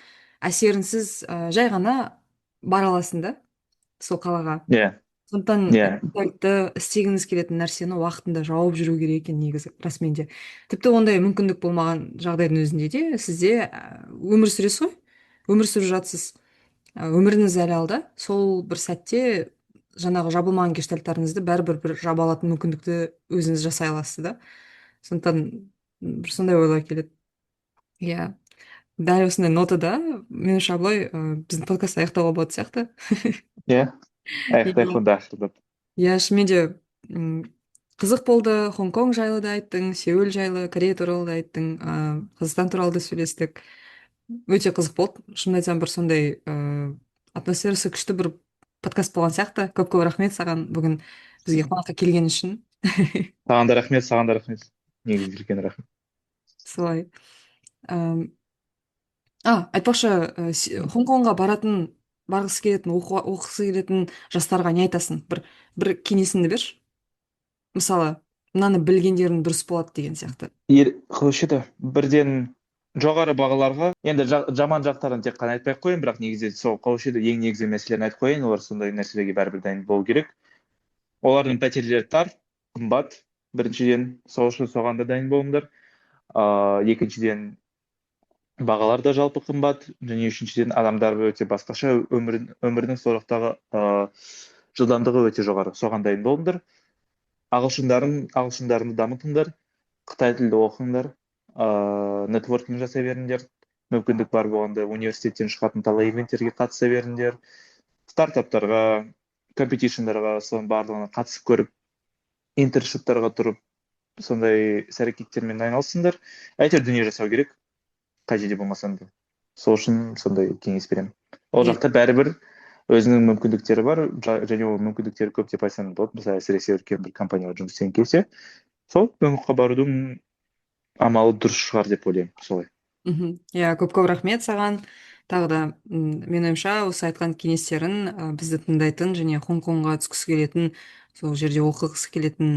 әсерінсіз, жай ғана бара аласың да сол қалаға. Сондықтан гештальтты істегіңіз келетін нәрсені уақытында жауып жүру керек екен негізі, расымен де. Тіпті ондай мүмкіндік болмаған жағдайдың өзінде де сізде, өмір сүресіз ғой, өмір сүріп жатсыз. Өміріңіз әлі алда, сол бір сәтте жаңағы жабылмаған гештальттарыңызды бәрібір бір жаба алатын мүмкіндікті өзіңіз жасай аласыз да. Сондықтан бір сондай ойлар келеді. Иә. Дәл осындай нотада меніңше, Абылай, біздің подкастты аяқтауға болатын сияқты. Иә, аяқтайық онда ақырындап. Иә, шынымен де, қызық болды. Хонг-Конг жайлы да айттың, Сеул жайлы, Корея туралы да айттың, Қазақстан туралы да сөйлестік. Өте қызық болды. Шынымды айтсам, бір сондай, атмосферасы күшті бір подкаст болған сияқты. Көп-көп рахмет саған бүгін бізге қонаққа келген үшін. Саған да рахмет, саған да рахмет. Негізі үлкен рахмет. Солай. Айтпақшы, Хонг-Конгға барғысы келетін, оқығысы келетін жастарға не айтасың? Бір кеңесіңді берші. Мысалы, мынаны білгендерің дұрыс болады деген сияқты. Қалайша бірден жоғары бағаларға, енді жаман жақтарын тек қана айтпай ақ қояйын, бірақ негізі сол қалайша ең негізгі мәселелерін айтып қояйын. Олар сондай нәрселерге бәрібір дайын болу керек. Олардың пәтерлері тар, қымбат, біріншіден, сол үшін соған да дайын болыңдар. Екіншіден, бағалар да жалпы қымбат, және үшіншіден, адамдар өте басқаша, өмірдің сол жақтағы, жылдамдығы өте жоғары, соған дайын болыңдар. Ағылшындарыңды дамытыңдар, қытай тілді оқыңдар, нетворкинг жасай беріңдер, мүмкіндік бар болғанда университеттен шығатын талай ивенттерге қатыса беріңдер, стартаптарға, компетишндарға, соның барлығына қатысып көріп, интерншиптарға тұрып, сондай іс-әрекеттермен айналысыңдар. Әйтеуір дүние жасау керек, қай жерде болмасаң да. Сол үшін сондай кеңес беремін. Ол жақта бәрібір өзінің мүмкіндіктері бар, және ол мүмкіндіктері көп деп айтсам болады. Мысалы, әсіресе үлкен бір компанияда жұмыс істеген кезде, сол Бангкокқа барудың амалы дұрыс шығар деп ойлаймын, солай. Иә, көп-көп рахмет саған. Тағы да, менің ойымша, осы айтқан кеңестерің, бізді тыңдайтын және Хонг-Конгға түскісі келетін, сол жерде оқығысы келетін,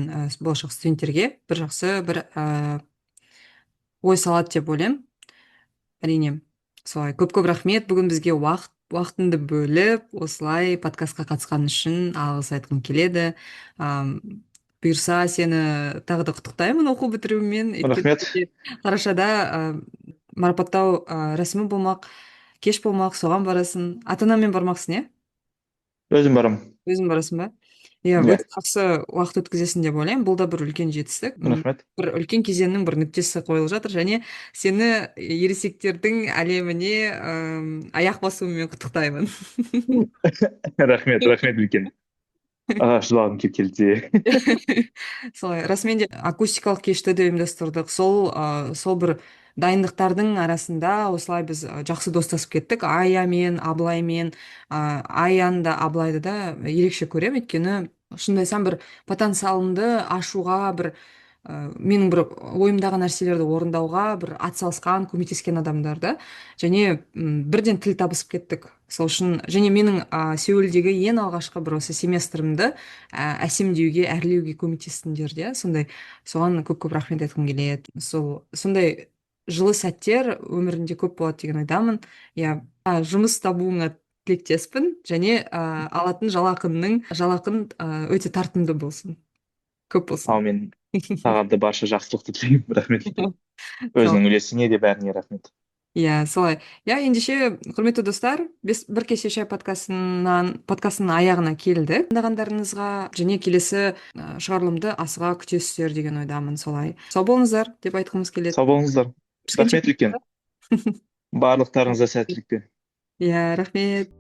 болашақ студенттерге бір жақсы бір, ой салады деп ойлаймын. Әрине, солай. Көп-көп рахмет бүгін бізге уақытыңды бөліп, осылай подкастқа қатысқан үшін алғыс айтқым келеді. Бұйырса, сені тағы да құттықтаймын оқу бітіруіңмен. Өйткені Рахмет. бізде қарашада, марапаттау, рәсімі болмақ, кеш болмақ, соған барасың. Ата-анаңмен бармақсың, иә? Өзім барамын. Өзің барасың ба? Иә, Иә. өте жақсы уақыт өткізесің деп ойлаймын. Бұл да бір үлкен жетістік. Рахмет. Бір үлкен кезеңнің бір нүктесі қойылып жатыр және сені ересектердің әлеміне, аяқ басуыңмен құттықтаймын. Рахмет, рахмет үлкен. Жылағым келіп келді. Солай, расымен де акустикалық кешті де ұйымдастырдық. Сол бір дайындықтардың арасында осылай біз жақсы достасып кеттік. Аямен, Абылаймен, Аяны да, Абылайды да ерекше көремін, өйткені шынымды айтсам, бір потенциалымды ашуға бір, Менің бір ойымдағы нәрселерді орындауға бір атсалысқан, көмектескен адамдар да. Және бірден тіл табысып кеттік. Сол үшін және менің Сеулдегі ең алғашқы бір осы семестрімді әсемдеуге, әрлеуге көмектестіңдер де. Сондай, соған көп-көп рахмет айтқым келеді. Сол сондай жылы сәттер өмірінде көп болады деген ойдамын. Иә, жұмыс табуыңа тілектеспін және алатын жалақың өте тартымды болсын. Көп болсын. Әумин. Саған да барша жақсылықты тілеймін. Рахмет үлкен. Өзіңнің үлесіңе де, бәріне рахмет. Иә, солай. Иә, ендеше, құрметті достар, «Бір кесе шай» подкастының аяғына келдік. Тыңдағандарыңызға және келесі шығарылымды асыға күтесіздер деген ойдамын, солай. Сау болыңыздар деп айтқымыз келеді. Сау болыңыздар. Рахмет үлкен. Барлықтарыңызға сәттілікпен. Иә, рахмет.